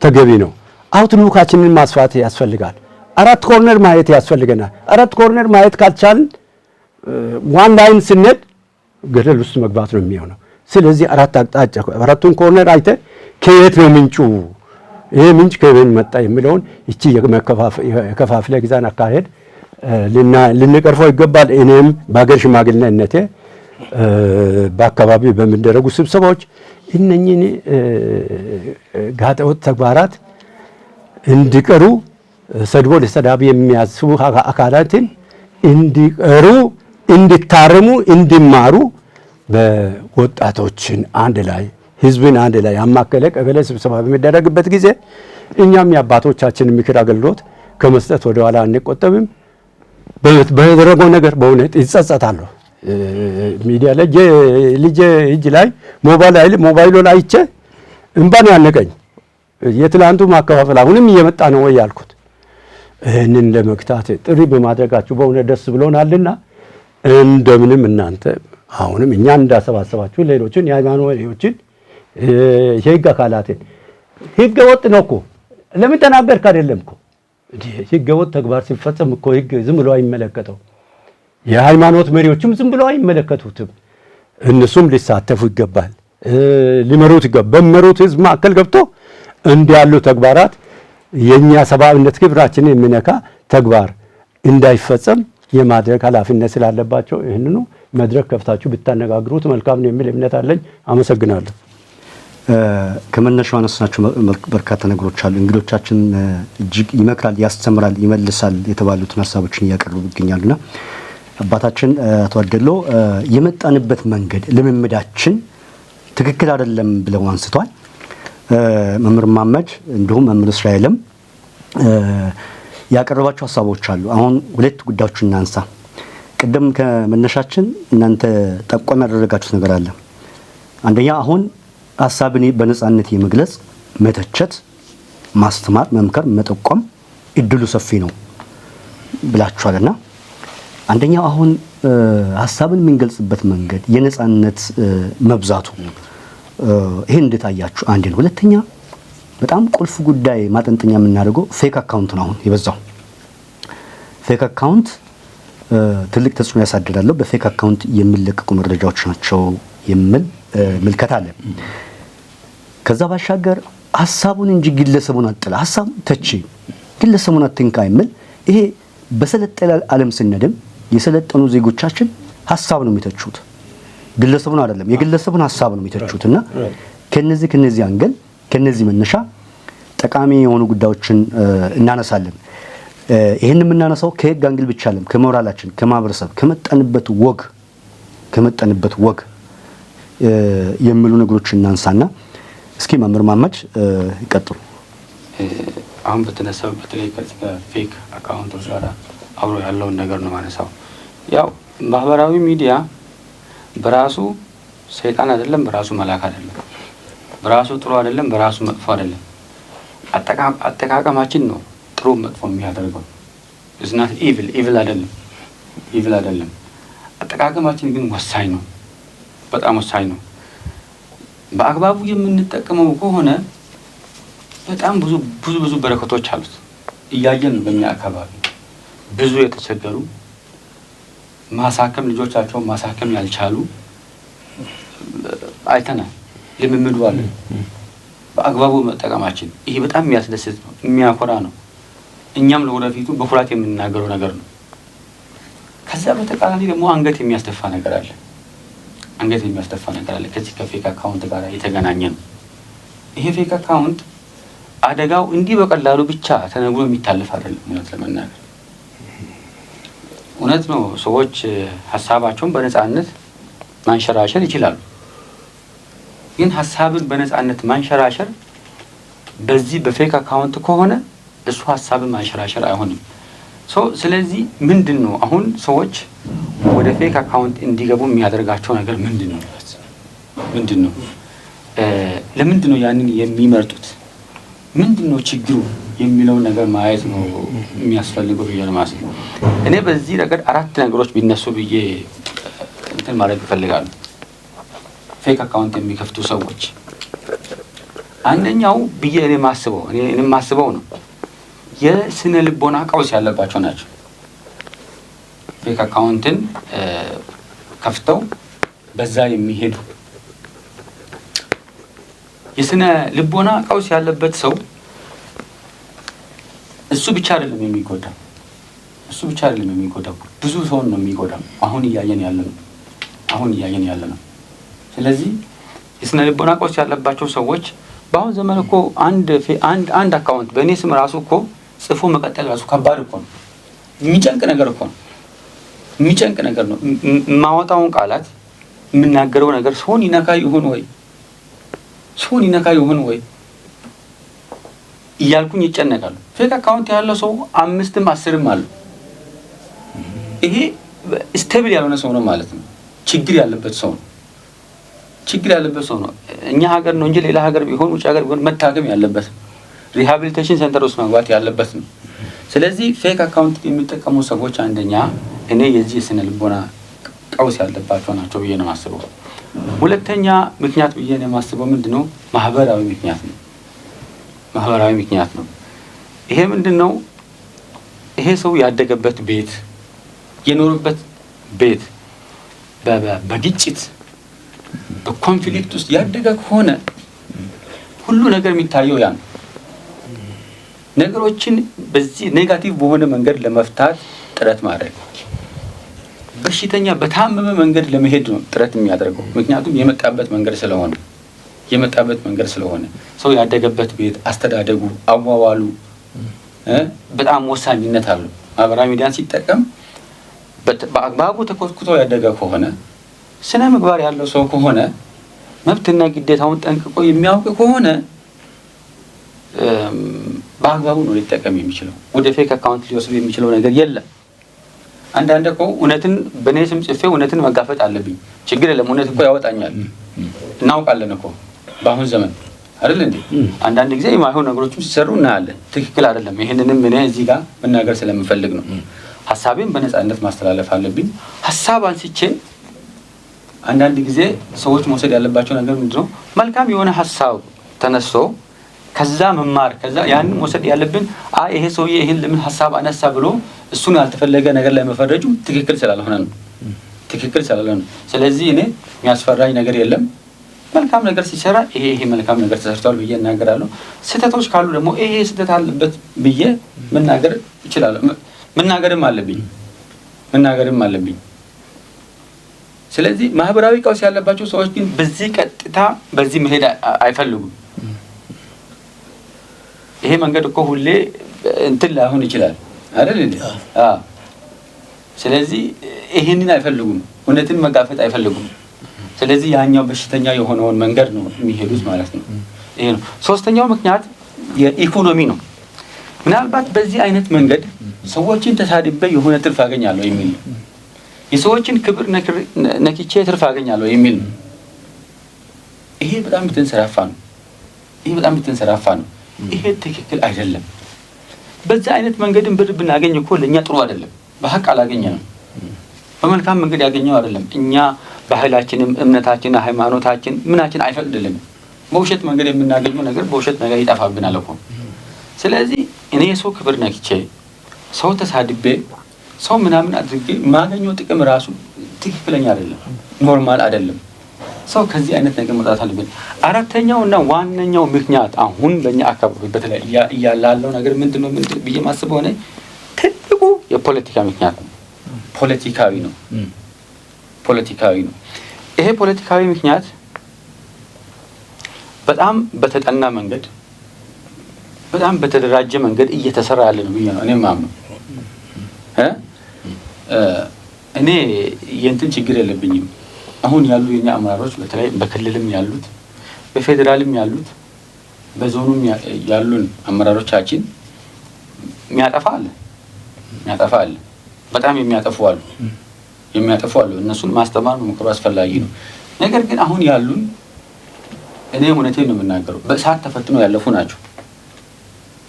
ተገቢ ነው። Outlook ኣችንን ማስፋት ያስፈልጋል። አራት corner ማየት ያስፈልገናል። አራት corner ማየት ካልቻልን one line ስንሄድ ገደል ውስጥ መግባት ነው የሚሆነው። ስለዚህ አራት አቅጣጫ፣ አራቱን corner አይተ ከየት ነው ምንጩ፣ ይሄ ምንጭ ከየት መጣ የሚለውን እቺ የከፋፍለ ግዛን አካሄድ ልንቀርፈው ይገባል። እኔም በሀገር ሽማግሌነቴ በአካባቢ በሚደረጉ ስብሰባዎች እነኚህን ጋጠወጥ ተግባራት እንዲቀሩ፣ ሰድቦ ለሰዳቢ የሚያስቡ አካላትን እንዲቀሩ፣ እንዲታረሙ፣ እንዲማሩ በወጣቶችን አንድ ላይ፣ ህዝብን አንድ ላይ ያማከለ ቀበሌ ስብሰባ በሚደረግበት ጊዜ እኛም የአባቶቻችን ምክር አገልግሎት ከመስጠት ወደ ኋላ አንቆጠብም። በተደረገው ነገር በእውነት ይጸጸታለሁ። ሚዲያ ላይ ልጄ እጅ ላይ ሞባይሉን አይቼ እንባን ያነቀኝ። የትላንቱ ማከፋፈል አሁንም እየመጣ ነው ወይ ያልኩት። ይህንን ለመግታት ጥሪ በማድረጋችሁ በእውነት ደስ ብሎናልና እንደምንም እናንተ አሁንም እኛን እንዳሰባሰባችሁ ሌሎችን የሃይማኖት መሪዎችን፣ የህግ አካላትን፣ ህገ ወጥ ነው እኮ፣ ለምን ተናገርክ አይደለም እኮ፣ ህገ ወጥ ተግባር ሲፈጸም እኮ ህግ ዝም ብሎ አይመለከተው። የሃይማኖት መሪዎችም ዝም ብሎ አይመለከቱትም። እነሱም ሊሳተፉ ይገባል፣ ሊመሩት ይገባል። በሚመሩት ህዝብ መካከል ገብቶ እንዲህ ያሉ ተግባራት የኛ ሰብአዊነት ክብራችንን የሚነካ ተግባር እንዳይፈጸም የማድረግ ኃላፊነት ስላለባቸው ይህንኑ መድረክ ከፍታችሁ ብታነጋግሩት መልካም ነው የሚል እምነት አለኝ። አመሰግናለሁ። ከመነሻው ያነሳናቸው በርካታ ነገሮች አሉ። እንግዶቻችን እጅግ ይመክራል፣ ያስተምራል፣ ይመልሳል የተባሉትን ሀሳቦችን እያቀረቡ ይገኛሉና አባታችን አቶ አደሎ የመጣንበት መንገድ ልምምዳችን ትክክል አይደለም ብለው አንስተዋል። መምህር መሐመድ እንዲሁም መምህር እስራኤልም ያቀረባቸው ሀሳቦች አሉ። አሁን ሁለት ጉዳዮችን እናንሳ። ቅድም ከመነሻችን እናንተ ጠቋሚ ያደረጋችሁት ነገር አለ። አንደኛ አሁን ሀሳብን በነጻነት የመግለጽ፣ መተቸት፣ ማስተማር፣ መምከር፣ መጠቆም እድሉ ሰፊ ነው። ብላችኋልና አንደኛው አሁን ሀሳብን የምንገልጽበት መንገድ የነጻነት መብዛቱ ይሄን እንዴት አያችሁ? አንድ ነው። ሁለተኛ በጣም ቁልፍ ጉዳይ ማጠንጠኛ የምናደርገው fake account ነው። አሁን የበዛው fake account ትልቅ ተጽዕኖ ያሳድራል። በ fake account የሚለቀቁ መረጃዎች ናቸው የሚል ምልከታ አለ። ከዛ ባሻገር ሀሳቡን እንጂ ግለሰቡን አጥላ ሀሳቡን ተቺ ግለሰቡን አትንካ የሚል፣ ይሄ በሰለጠነ ዓለም ስንሄድም የሰለጠኑ ዜጎቻችን ሀሳብ ነው የሚተቹት፣ ግለሰቡን አይደለም፣ የግለሰቡን ሀሳብ ነው የሚተቹት። እና ከነዚህ angle፣ ከነዚህ መነሻ ጠቃሚ የሆኑ ጉዳዮችን እናነሳለን። ይህን የምናነሳው ከህግ angle ብቻ አይደለም፣ ከሞራላችን፣ ከማህበረሰብ፣ ከመጣንበት ወግ የሚሉ ነገሮች እናንሳና እስኪ መምህር መሀመድ ይቀጥሉ። አሁን በተነሳው በተለይ ከዚህ ከ fake account ኦች ጋር አብሮ ያለውን ነገር ነው ማነሳው። ያው ማህበራዊ ሚዲያ በራሱ ሰይጣን አይደለም፣ በራሱ መልአክ አይደለም፣ በራሱ ጥሩ አይደለም፣ በራሱ መጥፎ አይደለም። አጠቃቀማችን ነው ጥሩ መጥፎ የሚያደርገው። It's not evil፣ evil አይደለም፣ evil አይደለም። አጠቃቀማችን ግን ወሳኝ ነው፣ በጣም ወሳኝ ነው። በአግባቡ የምንጠቀመው ከሆነ በጣም ብዙ ብዙ ብዙ በረከቶች አሉት። እያየን ነው። በእኛ አካባቢ ብዙ የተቸገሩ፣ ማሳከም ልጆቻቸውን ማሳከም ያልቻሉ አይተናል። ልምምዱ አለ። በአግባቡ መጠቀማችን ይሄ በጣም የሚያስደስት ነው፣ የሚያኮራ ነው። እኛም ለወደፊቱ በኩራት የምንናገረው ነገር ነው። ከዛ በተቃራኒ ደግሞ አንገት የሚያስደፋ ነገር አለ። አንገት የሚያስደፋ ነገር አለ። ከዚህ ከ fake account ጋር የተገናኘ ነው። ይሄ fake account አደጋው እንዲህ በቀላሉ ብቻ ተነግሮ የሚታለፍ አይደለም። እውነት ለመናገር እውነት ነው። ሰዎች ሀሳባቸውን በነፃነት ማንሸራሸር ይችላሉ። ግን ሀሳብን በነፃነት ማንሸራሸር በዚህ በ fake account ከሆነ እሱ ሀሳብን ማንሸራሸር አይሆንም። ስለዚህ ምንድን ነው አሁን ሰዎች ወደ fake account እንዲገቡ የሚያደርጋቸው ነገር ምንድን ነው? ምንድን ነው? ለምንድን ነው ያንን የሚመርጡት? ምንድን ነው ችግሩ የሚለውን ነገር ማየት ነው የሚያስፈልገው ብዬ ነው የማስበው። እኔ በዚህ ረገድ አራት ነገሮች ቢነሱ ብዬ እንትን ማድረግ እፈልጋለሁ። Fake account የሚከፍቱ ሰዎች አንደኛው ብዬ እኔ ማስበው ነው የስነ ልቦና ቀውስ ያለባቸው ናቸው። Fake account ን ከፍተው በዛ የሚሄዱ፣ የስነ ልቦና ቀውስ ያለበት ሰው እሱ ብቻ አይደለም የሚጎዳው፣ እሱ ብቻ አይደለም የሚጎዳው፣ ብዙ ሰውን ነው የሚጎዳው። አሁን እያየን ያለ ነው። አሁን እያየን ያለ ነው። ስለዚህ የስነ ልቦና ቀውስ ያለባቸው ሰዎች፣ በአሁን ዘመን እኮ አንድ account በእኔ ስም ራሱ እኮ ጽፎ መቀጠል ራሱ ከባድ እኮ ነው። የሚጨንቅ ነገር እኮ ነው። የሚጨንቅ ነገር ነው። የማወጣውን ቃላት፣ የምናገረው ነገር ሰውን ይነካ ይሆን ወይ፣ ሰውን ይነካ ይሆን ወይ እያልኩኝ ይጨነቃሉ። Fake account ያለው ሰው አምስትም 10ም አሉ። ይሄ stable ያልሆነ ሰው ነው ማለት ነው። ችግር ያለበት ሰው ነው። ችግር ያለበት ሰው ነው። እኛ ሀገር ነው እንጂ ሌላ ሀገር ቢሆን፣ ውጭ ሀገር ቢሆን መታከም ያለበት፣ rehabilitation center ውስጥ መግባት ያለበት ነው። ስለዚህ fake account የሚጠቀሙ ሰዎች አንደኛ እኔ የዚህ የስነ ልቦና ቀውስ ያለባቸው ናቸው ብዬ ነው የማስበው። ሁለተኛ ምክንያት ብዬ ነው የማስበው ምንድን ነው? ማህበራዊ ምክንያት ነው። ማህበራዊ ምክንያት ነው። ይሄ ምንድን ነው? ይሄ ሰው ያደገበት ቤት፣ የኖረበት ቤት በግጭት፣ በ conflict ውስጥ ያደገ ከሆነ ሁሉ ነገር የሚታየው ያ ነው። ነገሮችን በዚህ negative በሆነ መንገድ ለመፍታት ጥረት ማድረግ፣ በሽተኛ በታመመ መንገድ ለመሄድ ነው ጥረት የሚያደርገው። ምክንያቱም የመጣበት መንገድ ስለሆነ ሰው ያደገበት ቤት፣ አስተዳደጉ፣ አዋዋሉ በጣም ወሳኝነት አለው። ማህበራዊ ሚዲያን ሲጠቀም በአግባቡ ተኮትኩቶ ያደገ ከሆነ፣ ስነ ምግባር ያለው ሰው ከሆነ፣ መብትና ግዴታውን ጠንቅቆ የሚያውቅ ከሆነ በአግባቡ ነው ሊጠቀም የሚችለው። ወደ fake account ሊወስድ የሚችለው ነገር የለም። አንዳንድ እኮ እውነትን በእኔ ስም ጽፌ እውነትን መጋፈጥ አለብኝ። ችግር የለም፣ እውነት እኮ ያወጣኛል። እናውቃለን እኮ በአሁን ዘመን አይደል እንዴ? አንዳንድ ጊዜ የማይሆን ነገሮችም ሲሰሩ እናያለን። ትክክል አይደለም። ይህንንም እኔ እዚህ ጋር መናገር ስለምፈልግ ነው። ሀሳቤን በነፃነት ማስተላለፍ አለብኝ። ሀሳብ አንስቼ አንዳንድ ጊዜ ሰዎች መውሰድ ያለባቸው ነገር ምንድነው? መልካም የሆነ ሀሳብ ተነስቶ ከዛ መማር፣ ከዛ ያንን መውሰድ ያለብን፣ አይ ይሄ ሰውዬ ይሄን ለምን ሀሳብ አነሳ ብሎ እሱን ያልተፈለገ ነገር ላይ መፈረጁ ትክክል ስላልሆነ ነው። ትክክል ስላልሆነ ነው። ስለዚህ እኔ የሚያስፈራኝ ነገር የለም። መልካም ነገር ሲሰራ ይሄ ይሄ መልካም ነገር ተሰርቷል ብዬ እናገራለሁ። ስህተቶች ካሉ ደግሞ ይሄ ስህተት አለበት ብዬ መናገር እችላለሁ። መናገርም አለብኝ፣ መናገርም አለብኝ። ስለዚህ ማህበራዊ ቀውስ ያለባቸው ሰዎች ግን በዚህ ቀጥታ በዚህ መሄድ አይፈልጉም። ይሄ መንገድ እኮ ሁሌ እንትን ላይሆን ይችላል አይደል እንዴ? አዎ። ስለዚህ ይሄንን አይፈልጉም፣ እውነትን መጋፈጥ አይፈልጉም። ስለዚህ ያኛው በሽተኛ የሆነውን መንገድ ነው የሚሄዱት ማለት ነው። ይሄ ነው። ሶስተኛው ምክንያት የኢኮኖሚ ነው። ምናልባት በዚህ አይነት መንገድ ሰዎችን ተሳድቤ የሆነ ትርፍ አገኛለሁ የሚል ነው። የሰዎችን ክብር ነክቼ ትርፍ አገኛለሁ የሚል ነው። ይሄ በጣም የተንሰራፋ ነው። ይሄ በጣም የተንሰራፋ ነው። ይሄ ትክክል አይደለም። በዛ አይነት መንገድን ብር ብናገኝ እኮ ለእኛ ጥሩ አይደለም። በሀቅ አላገኘንም። በመልካም መንገድ ያገኘው አይደለም። እኛ ባህላችንም፣ እምነታችን፣ ሃይማኖታችን ምናችን አይፈቅድልንም። በውሸት መንገድ የምናገኘው ነገር በውሸት ነገር ይጠፋብናል እኮ። ስለዚህ እኔ የሰው ክብር ነክቼ፣ ሰው ተሳድቤ፣ ሰው ምናምን አድርጌ የማገኘው ጥቅም ራሱ ትክክለኛ አይደለም፣ normal አይደለም። ሰው ከዚህ አይነት ነገር መውጣት አለብን። አራተኛው እና ዋነኛው ምክንያት አሁን በእኛ አካባቢ በተለይ እያላለው ነገር ምንድን ነው ብዬ ማስበው እኔ ትልቁ የፖለቲካ ምክንያት ነው። ፖለቲካዊ ነው። ፖለቲካዊ ነው። ይሄ ፖለቲካዊ ምክንያት በጣም በተጠና መንገድ፣ በጣም በተደራጀ መንገድ እየተሰራ ያለ ነው ብዬ ነው እኔ የማምነው። እኔ የእንትን ችግር የለብኝም። አሁን ያሉ የኛ አመራሮች በተለይ በክልልም ያሉት፣ በፌዴራልም ያሉት፣ በዞኑም ያሉን አመራሮቻችን የሚያጠፋ አለ፣ የሚያጠፋ አለ፣ በጣም የሚያጠፉ አሉ፣ የሚያጠፉ አሉ። እነሱን ማስተማር መምከሩ አስፈላጊ ነው። ነገር ግን አሁን ያሉን እኔ እውነቴን ነው የምናገረው፣ በእሳት ተፈትነው ያለፉ ናቸው።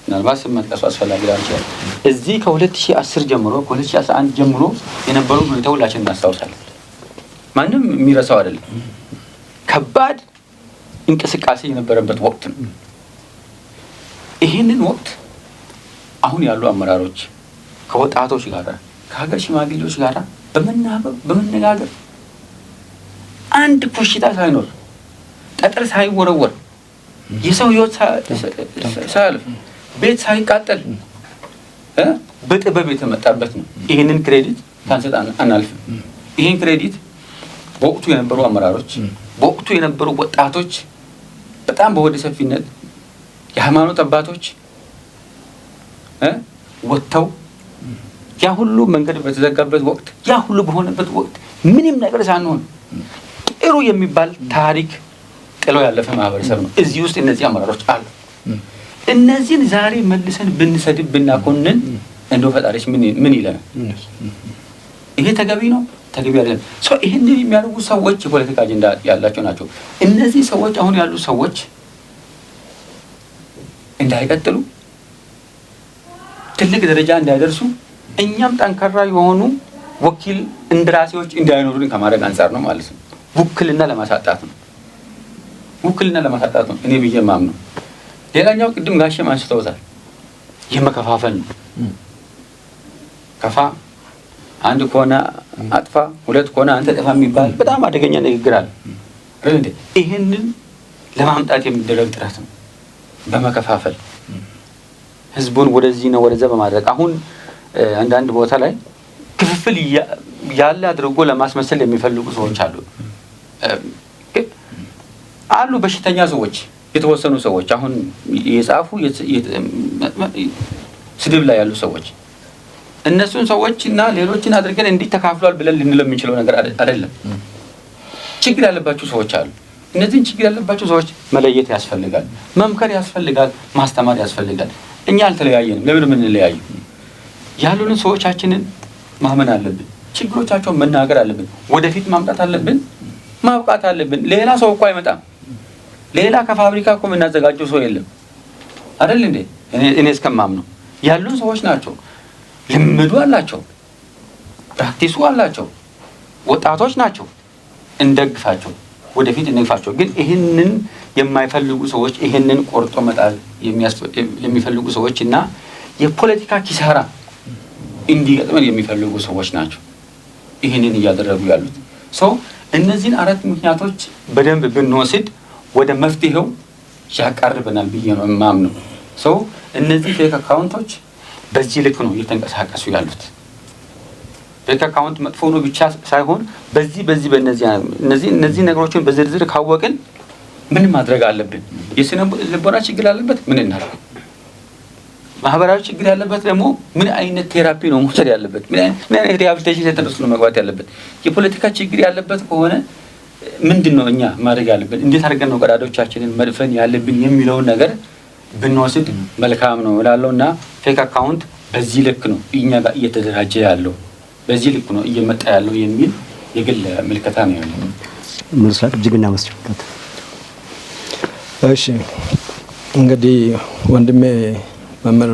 ምናልባት ስም መጥቀሱ አስፈላጊ ላይሆን ይችላል። እዚህ ከ2010 ጀምሮ፣ ከ2011 ጀምሮ የነበረው ሁኔታ ሁላችን እናስታውሳለን። ማንም የሚረሳው አይደለም። ከባድ እንቅስቃሴ የነበረበት ወቅት ነው። ይህንን ወቅት አሁን ያሉ አመራሮች ከወጣቶች ጋር፣ ከሀገር ሽማግሌዎች ጋር በመናበብ፣ በመነጋገር፣ አንድ ኮሽታ ሳይኖር፣ ጠጠር ሳይወረወር፣ የሰው ሕይወት ሳያልፍ፣ ቤት ሳይቃጠል በጥበብ የተመጣበት ነው። ይህንን credit ሳንሰጥ አናልፍም። ይህን credit በወቅቱ የነበሩ አመራሮች፣ በወቅቱ የነበሩ ወጣቶች፣ በጣም በወደ ሰፊነት የሃይማኖት አባቶች ወጥተው ያ ሁሉ መንገድ በተዘጋበት ወቅት፣ ያ ሁሉ በሆነበት ወቅት ምንም ነገር ሳንሆን ጥሩ የሚባል ታሪክ ጥለው ያለፈ ማህበረሰብ ነው። እዚህ ውስጥ እነዚህ አመራሮች አሉ። እነዚህን ዛሬ መልሰን ብንሰድብ፣ ብናኮንን እንደው ፈጣሪስ ምን ይለናል? ይሄ ተገቢ ነው? ተገቢ አይደለም። So ይህንን የሚያደርጉ ሰዎች የፖለቲካ አጀንዳ ያላቸው ናቸው። እነዚህ ሰዎች፣ አሁን ያሉ ሰዎች እንዳይቀጥሉ፣ ትልቅ ደረጃ እንዳይደርሱ፣ እኛም ጠንካራ የሆኑ ወኪል እንደራሴዎች እንዳይኖሩን ከማድረግ አንጻር ነው ማለት ነው። ውክልና ለማሳጣት ነው። ውክልና ለማሳጣት ነው እኔ ብዬ የማምነው። ሌላኛው ቅድም ጋሼም አንስተውታል፣ የመከፋፈል ነው። ከፋ አንድ ከሆነ አጥፋ፣ ሁለት ከሆነ አንተ ጥፋ የሚባል በጣም አደገኛ ንግግር አለ አይደል እንዴ? ይህንን ለማምጣት የሚደረግ ጥረት ነው። በመከፋፈል ህዝቡን ወደዚህ ነው ወደዛ በማድረግ አሁን አንዳንድ ቦታ ላይ ክፍፍል ያለ አድርጎ ለማስመሰል የሚፈልጉ ሰዎች አሉ። አሉ በሽተኛ ሰዎች፣ የተወሰኑ ሰዎች፣ አሁን የጻፉ፣ ስድብ ላይ ያሉ ሰዎች፣ እነሱን ሰዎች እና ሌሎችን አድርገን እንዲህ ተካፍሏል ብለን ልንለው የምንችለው ነገር አይደለም። ችግር ያለባቸው ሰዎች አሉ። እነዚህን ችግር ያለባቸው ሰዎች መለየት ያስፈልጋል፣ መምከር ያስፈልጋል፣ ማስተማር ያስፈልጋል። እኛ አልተለያየንም። ለምን የምንለያዩ? ያሉንን ሰዎቻችንን ማመን አለብን። ችግሮቻቸውን መናገር አለብን። ወደፊት ማምጣት አለብን፣ ማብቃት አለብን። ሌላ ሰው እኮ አይመጣም። ሌላ ከፋብሪካ እኮ የምናዘጋጀው ሰው የለም አይደል እንዴ? እኔ እስከማምነው ያሉን ሰዎች ናቸው። ልምዱ አላቸው፣ practice ኡ አላቸው፣ ወጣቶች ናቸው። እንደግፋቸው፣ ወደፊት እንግፋቸው። ግን ይህንን የማይፈልጉ ሰዎች፣ ይህንን ቆርጦ መጣል የሚፈልጉ ሰዎች እና የፖለቲካ ኪሳራ እንዲገጥመን የሚፈልጉ ሰዎች ናቸው ይህንን እያደረጉ ያሉት። So እነዚህን አራት ምክንያቶች በደንብ ብንወስድ ወደ መፍትሄው ያቃርበናል ብዬ ነው የማምነው። So እነዚህ fake account ኦች በዚህ ልክ ነው እየተንቀሳቀሱ ያሉት። Fake account መጥፎ ነው ብቻ ሳይሆን በዚህ በዚህ በእነዚህ እነዚህ ነገሮችን በዝርዝር ካወቅን ምን ማድረግ አለብን? የስነ ልቦና ችግር ያለበት ምን እናድርግ? ማህበራዊ ችግር ያለበት ደግሞ ምን አይነት therapy ነው መውሰድ ያለበት? ምን አይነት rehabilitation center ውስጥ ነው መግባት ያለበት? የፖለቲካ ችግር ያለበት ከሆነ ምንድን ነው እኛ ማድረግ ያለብን? እንዴት አድርገን ነው ቀዳዳዎቻችንን መድፈን ያለብን የሚለውን ነገር ብንወስድ መልካም ነው እላለሁ። እና fake account በዚህ ልክ ነው እኛ ጋር እየተደራጀ ያለው፣ በዚህ ልክ ነው እየመጣ ያለው የሚል የግል ምልከታ ነው ያለው። ምርስላት እጅግ እናመሰግናለን። እሺ፣ እንግዲህ ወንድሜ መምህር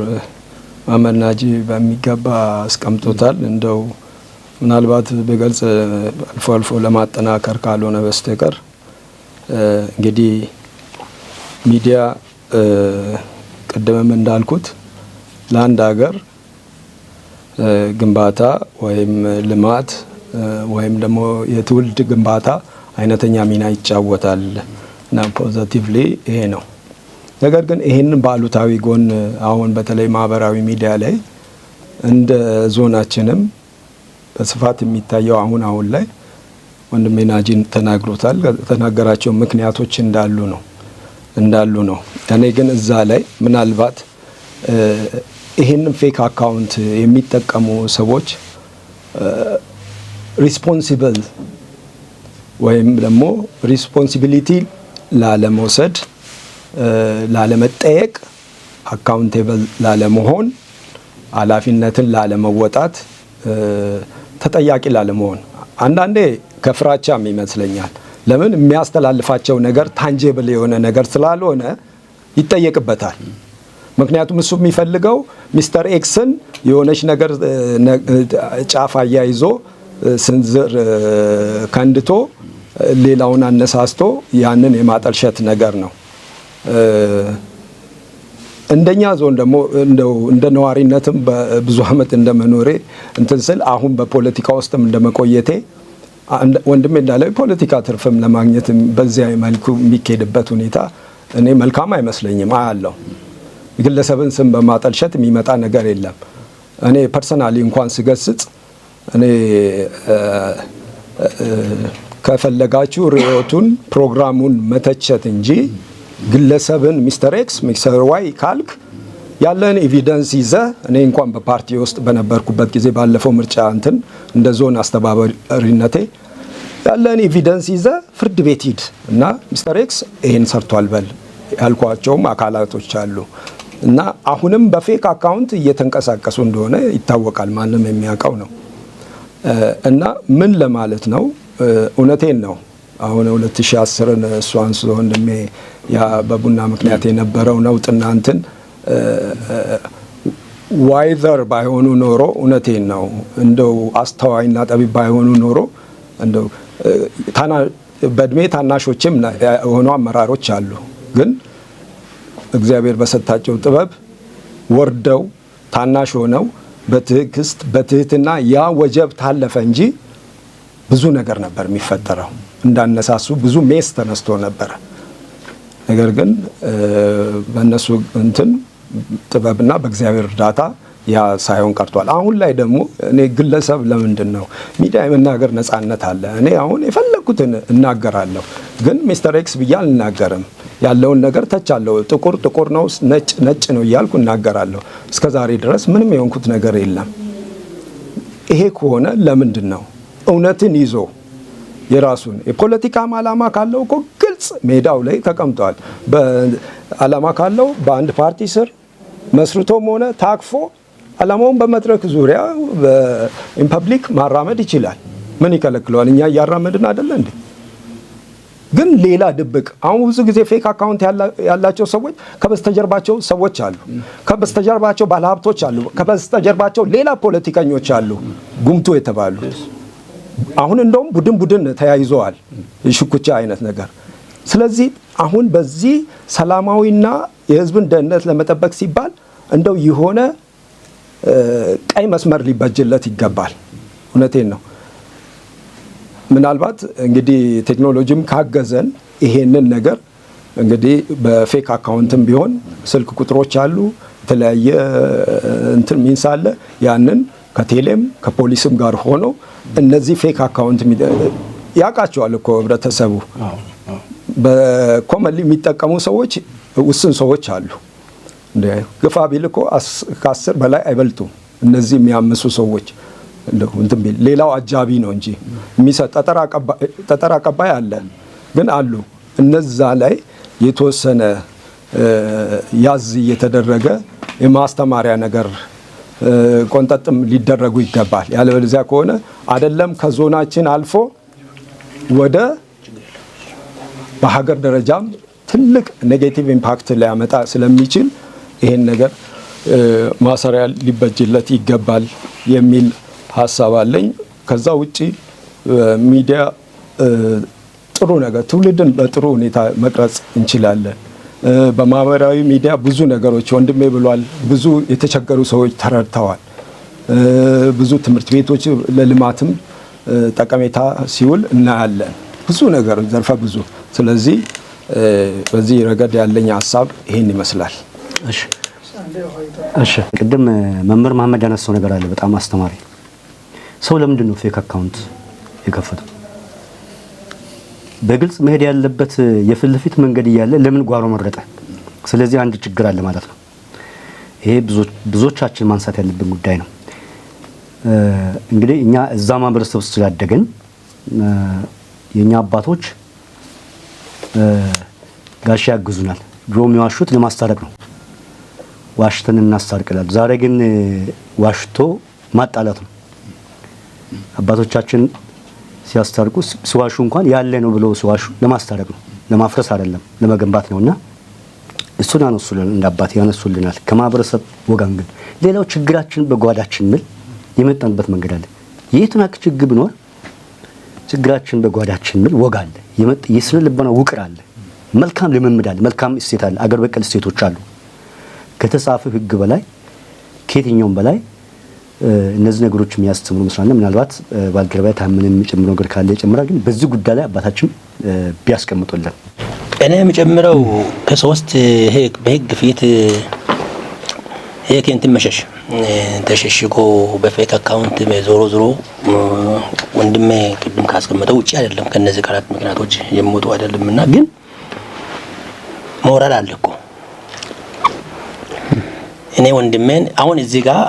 መሀመድ ናጂ በሚገባ አስቀምጦታል። እንደው ምናልባት በገልጽ አልፎ አልፎ ለማጠናከር ካልሆነ በስተቀር እንግዲህ ሚዲያ ቅድምም እንዳልኩት ለአንድ ሀገር ግንባታ ወይም ልማት ወይም ደግሞ የትውልድ ግንባታ አይነተኛ ሚና ይጫወታል እና positively ይሄ ነው። ነገር ግን ይሄንን በአሉታዊ ጎን አሁን በተለይ ማህበራዊ ሚዲያ ላይ እንደ ዞናችንም በስፋት የሚታየው አሁን አሁን ላይ ወንድሜ ናጂን ተናግሮታል። ተናገራቸው ምክንያቶች እንዳሉ ነው። እኔ ግን እዛ ላይ ምናልባት ይሄንን fake account የሚጠቀሙ ሰዎች responsible ወይም ደግሞ responsibility ላለመውሰድ፣ ላለመጠየቅ፣ accountable ላለመሆን፣ ኃላፊነትን ላለመወጣት፣ ተጠያቂ ላለመሆን አንዳንዴ ከፍራቻም ይመስለኛል። ለምን የሚያስተላልፋቸው ነገር tangible የሆነ ነገር ስላልሆነ ይጠየቅበታል። ምክንያቱም እሱ የሚፈልገው Mister X ን የሆነች ነገር ጫፍ አያይዞ ስንዝር ከንድቶ ሌላውን አነሳስቶ ያንን የማጠልሸት ነገር ነው። እንደኛ ዞን ደግሞ እንደው እንደ ነዋሪነትም ብዙ ዓመት እንደመኖሬ እንትን ስል አሁን በፖለቲካ ውስጥም እንደመቆየቴ ወንድሜ እንዳለው የፖለቲካ ትርፍም ለማግኘት በዚያ መልኩ የሚካሄድበት ሁኔታ እኔ መልካም አይመስለኝም። አያለው ግለሰብን ስም በማጠልሸት የሚመጣ ነገር የለም። እኔ personally እንኳን ስገስጽ እኔ ከፈለጋችሁ ርዕዮቱን ፕሮግራሙን መተቸት እንጂ ግለሰብን Mister X፣ Mister Y ካልክ ያለን evidence ይዘህ፣ እኔ እንኳን በፓርቲ ውስጥ በነበርኩበት ጊዜ ባለፈው ምርጫ እንትን እንደ ዞን አስተባባሪነቴ ያለን evidence ይዘህ ፍርድ ቤት ሂድ እና Mister X ይሄን ሰርቷል በል ያልኳቸውም አካላቶች አሉ። እና አሁንም በ fake account እየተንቀሳቀሱ እንደሆነ ይታወቃል። ማንም የሚያውቀው ነው። እና ምን ለማለት ነው? እውነቴን ነው። አሁን 2010ን እሱ አንስቶ ወንድሜ ያ በቡና ምክንያት የነበረው ነውጥና እንትን wiser ባይሆኑ ኖሮ፣ እውነቴን ነው፣ እንደው አስተዋይና ጠቢብ ባይሆኑ ኖሮ እንደው በእድሜ ታናሾችም የሆኑ አመራሮች አሉ። ግን እግዚአብሔር በሰጣቸው ጥበብ ወርደው ታናሽ ሆነው በትዕግስት በትህትና ያ ወጀብ ታለፈ እንጂ ብዙ ነገር ነበር የሚፈጠረው። እንዳነሳሱ ብዙ mess ተነስቶ ነበረ። ነገር ግን በእነሱ እንትን ጥበብና በእግዚአብሔር እርዳታ ያ ሳይሆን ቀርቷል። አሁን ላይ ደግሞ እኔ ግለሰብ ለምንድን ነው ሚዲያ የመናገር ነጻነት አለ። እኔ አሁን የፈለግኩትን እናገራለሁ፣ ግን Mister X ብዬ አልናገርም። ያለውን ነገር ተቻለሁ። ጥቁር ጥቁር ነው፣ ነጭ ነጭ ነው እያልኩ እናገራለሁ። እስከ ዛሬ ድረስ ምንም የሆንኩት ነገር የለም። ይሄ ከሆነ ለምንድን ነው እውነትን ይዞ የራሱን የፖለቲካም ዓላማ ካለው እኮ ግልጽ ሜዳው ላይ ተቀምጧል። በዓላማ ካለው በአንድ ፓርቲ ስር መስርቶም ሆነ ታቅፎ ዓላማውን በመድረክ ዙሪያ in public ማራመድ ይችላል። ምን ይከለክለዋል? እኛ እያራመድን አይደለ እንዴ? ግን ሌላ ድብቅ አሁን ብዙ ጊዜ fake account ያላቸው ሰዎች ከበስተጀርባቸው ሰዎች አሉ፣ ከበስተጀርባቸው ባለሀብቶች አሉ፣ ከበስተጀርባቸው ሌላ ፖለቲከኞች አሉ፣ ጉምቱ የተባሉት። አሁን እንደውም ቡድን ቡድን ተያይዘዋል፣ ሽኩቻ አይነት ነገር። ስለዚህ አሁን በዚህ ሰላማዊና የህዝብን ደህንነት ለመጠበቅ ሲባል እንደው የሆነ ቀይ መስመር ሊበጅለት ይገባል። እውነቴን ነው። ምናልባት እንግዲህ ቴክኖሎጂም ካገዘን ይሄንን ነገር እንግዲህ በ fake account ም ቢሆን ስልክ ቁጥሮች አሉ፣ የተለያየ እንትን means አለ። ያንን ከቴሌም ከፖሊስም ጋር ሆኖ እነዚህ fake account ያውቃቸዋል እኮ ህብረተሰቡ። በ commonly የሚጠቀሙ ሰዎች ውስን ሰዎች አሉ። ግፋ ቢል እኮ ከ10 በላይ አይበልጡም። እነዚህ የሚያምሱ ሰዎች እንትን ቢል ሌላው አጃቢ ነው እንጂ የሚሰጥ ጠጠር አቀባይ አለ፣ ግን አሉ። እነዛ ላይ የተወሰነ ያዝ እየተደረገ የማስተማሪያ ነገር ቆንጠጥም ሊደረጉ ይገባል። ያለበለዚያ ከሆነ አይደለም ከዞናችን አልፎ ወደ በሀገር ደረጃም ትልቅ negative impact ሊያመጣ ስለሚችል ይሄን ነገር ማሰሪያ ሊበጅለት ይገባል የሚል ሀሳብ አለኝ። ከዛ ውጪ ሚዲያ ጥሩ ነገር ትውልድን በጥሩ ሁኔታ መቅረጽ እንችላለን። በማህበራዊ ሚዲያ ብዙ ነገሮች ወንድሜ ብሏል። ብዙ የተቸገሩ ሰዎች ተረድተዋል። ብዙ ትምህርት ቤቶች ለልማትም ጠቀሜታ ሲውል እናያለን። ብዙ ነገር ዘርፈ ብዙ። ስለዚህ በዚህ ረገድ ያለኝ ሀሳብ ይሄን ይመስላል። እሺ፣ ቅድም መምህር መሀመድ ያነሳው ነገር አለ፣ በጣም አስተማሪ። ሰው ለምንድን ነው fake account የከፈተው? በግልጽ መሄድ ያለበት የፊት ለፊት መንገድ እያለ ለምን ጓሮ መረጠ? ስለዚህ አንድ ችግር አለ ማለት ነው። ይሄ ብዙዎቻችን ማንሳት ያለብን ጉዳይ ነው። እንግዲህ እኛ እዛ ማህበረሰብ ውስጥ ስላደግን የኛ አባቶች ጋሻ ያግዙናል። ድሮ የሚዋሹት ለማስታረቅ ነው። ዋሽተን እናስታርቅላል። ዛሬ ግን ዋሽቶ ማጣላት ነው። አባቶቻችን ሲያስታርቁ ሲዋሹ እንኳን ያለ ነው ብለው ሲዋሹ ለማስታረቅ ነው፣ ለማፍረስ አይደለም፣ ለመገንባት ነውና እሱን ያነሱልን እንደ አባት ያነሱልናል። ከማህበረሰብ ወጋን ግን ሌላው ችግራችን በጓዳችን ምል የመጣንበት መንገድ አለ። የቱን ያክል ችግር ቢኖር ችግራችን በጓዳችን ምል ወግ አለ፣ የስነ ልቦና ውቅር አለ፣ መልካም ልምምድ አለ፣ መልካም እሴት አለ፣ አገር በቀል እሴቶች አሉ። ከተጻፈው ሕግ በላይ ከየትኛውም በላይ እነዚህ ነገሮች የሚያስተምሩ መስላልና ምናልባት ባልደረባዬ ታመነ የሚጨምረው ነገር ካለ ይጨምራል። ግን በዚህ ጉዳይ ላይ አባታችን ቢያስቀምጡልን። እኔ የምጨምረው ከሶስት በህግ ፊት ይሄ ከእንትን መሸሽ ተሸሽጎ በ fake account ዞሮ ዞሮ ወንድሜ ቅድም ካስቀመጠው ውጪ አይደለም፣ ከነዚህ ቃላት ምክንያቶች የሚወጡ አይደለም። እና ግን ሞራል አለ እኮ። እኔ ወንድሜን አሁን እዚህ ጋር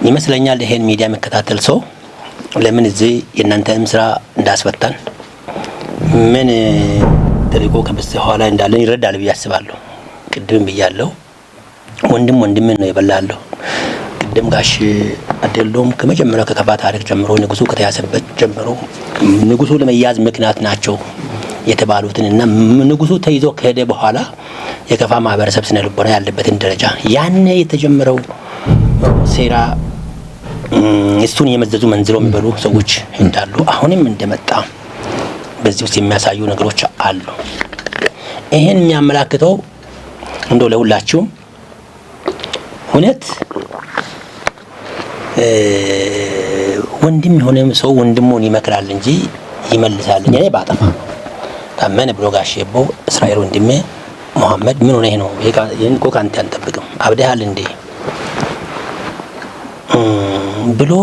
ይመስለኛል ይሄን ሚዲያ የሚከታተል ሰው ለምን እዚህ የእናንተንም ስራ እንዳስፈታን ምን ተልእኮ ከበስተኋላ እንዳለን ይረዳል ብዬ አስባለሁ። ቅድም ብያለሁ፣ ወንድም ወንድምን ነው የበላለሁ። ቅድም ጋሽ አደሎም ከመጀመሪያው ከከፋ ታሪክ ጀምሮ ንጉሱ ከተያዘበት ጀምሮ ንጉሱ ለመያዝ ምክንያት ናቸው የተባሉትን እና ንጉሱ ተይዞ ከሄደ በኋላ የከፋ ማህበረሰብ ስነ ልቦና ያለበትን ደረጃ ያኔ የተጀመረው ሴራ እሱን የመዘዙ መንዝሮ የሚበሉ ሰዎች እንዳሉ አሁንም እንደመጣ በዚህ ውስጥ የሚያሳዩ ነገሮች አሉ። ይሄን የሚያመላክተው እንደው ለሁላችሁም እውነት ወንድም የሆነ ሰው ወንድሙን ይመክራል እንጂ ይመልሳል። እኔ ባጠፋ ታመነ ብሎ ጋሼቦ እስራኤል ወንድሜ መሐመድ ምን ሆነህ ነው? ይሄን እኮ ካንተ አንጠብቅም፣ አብደሃል እንዴ ብሎ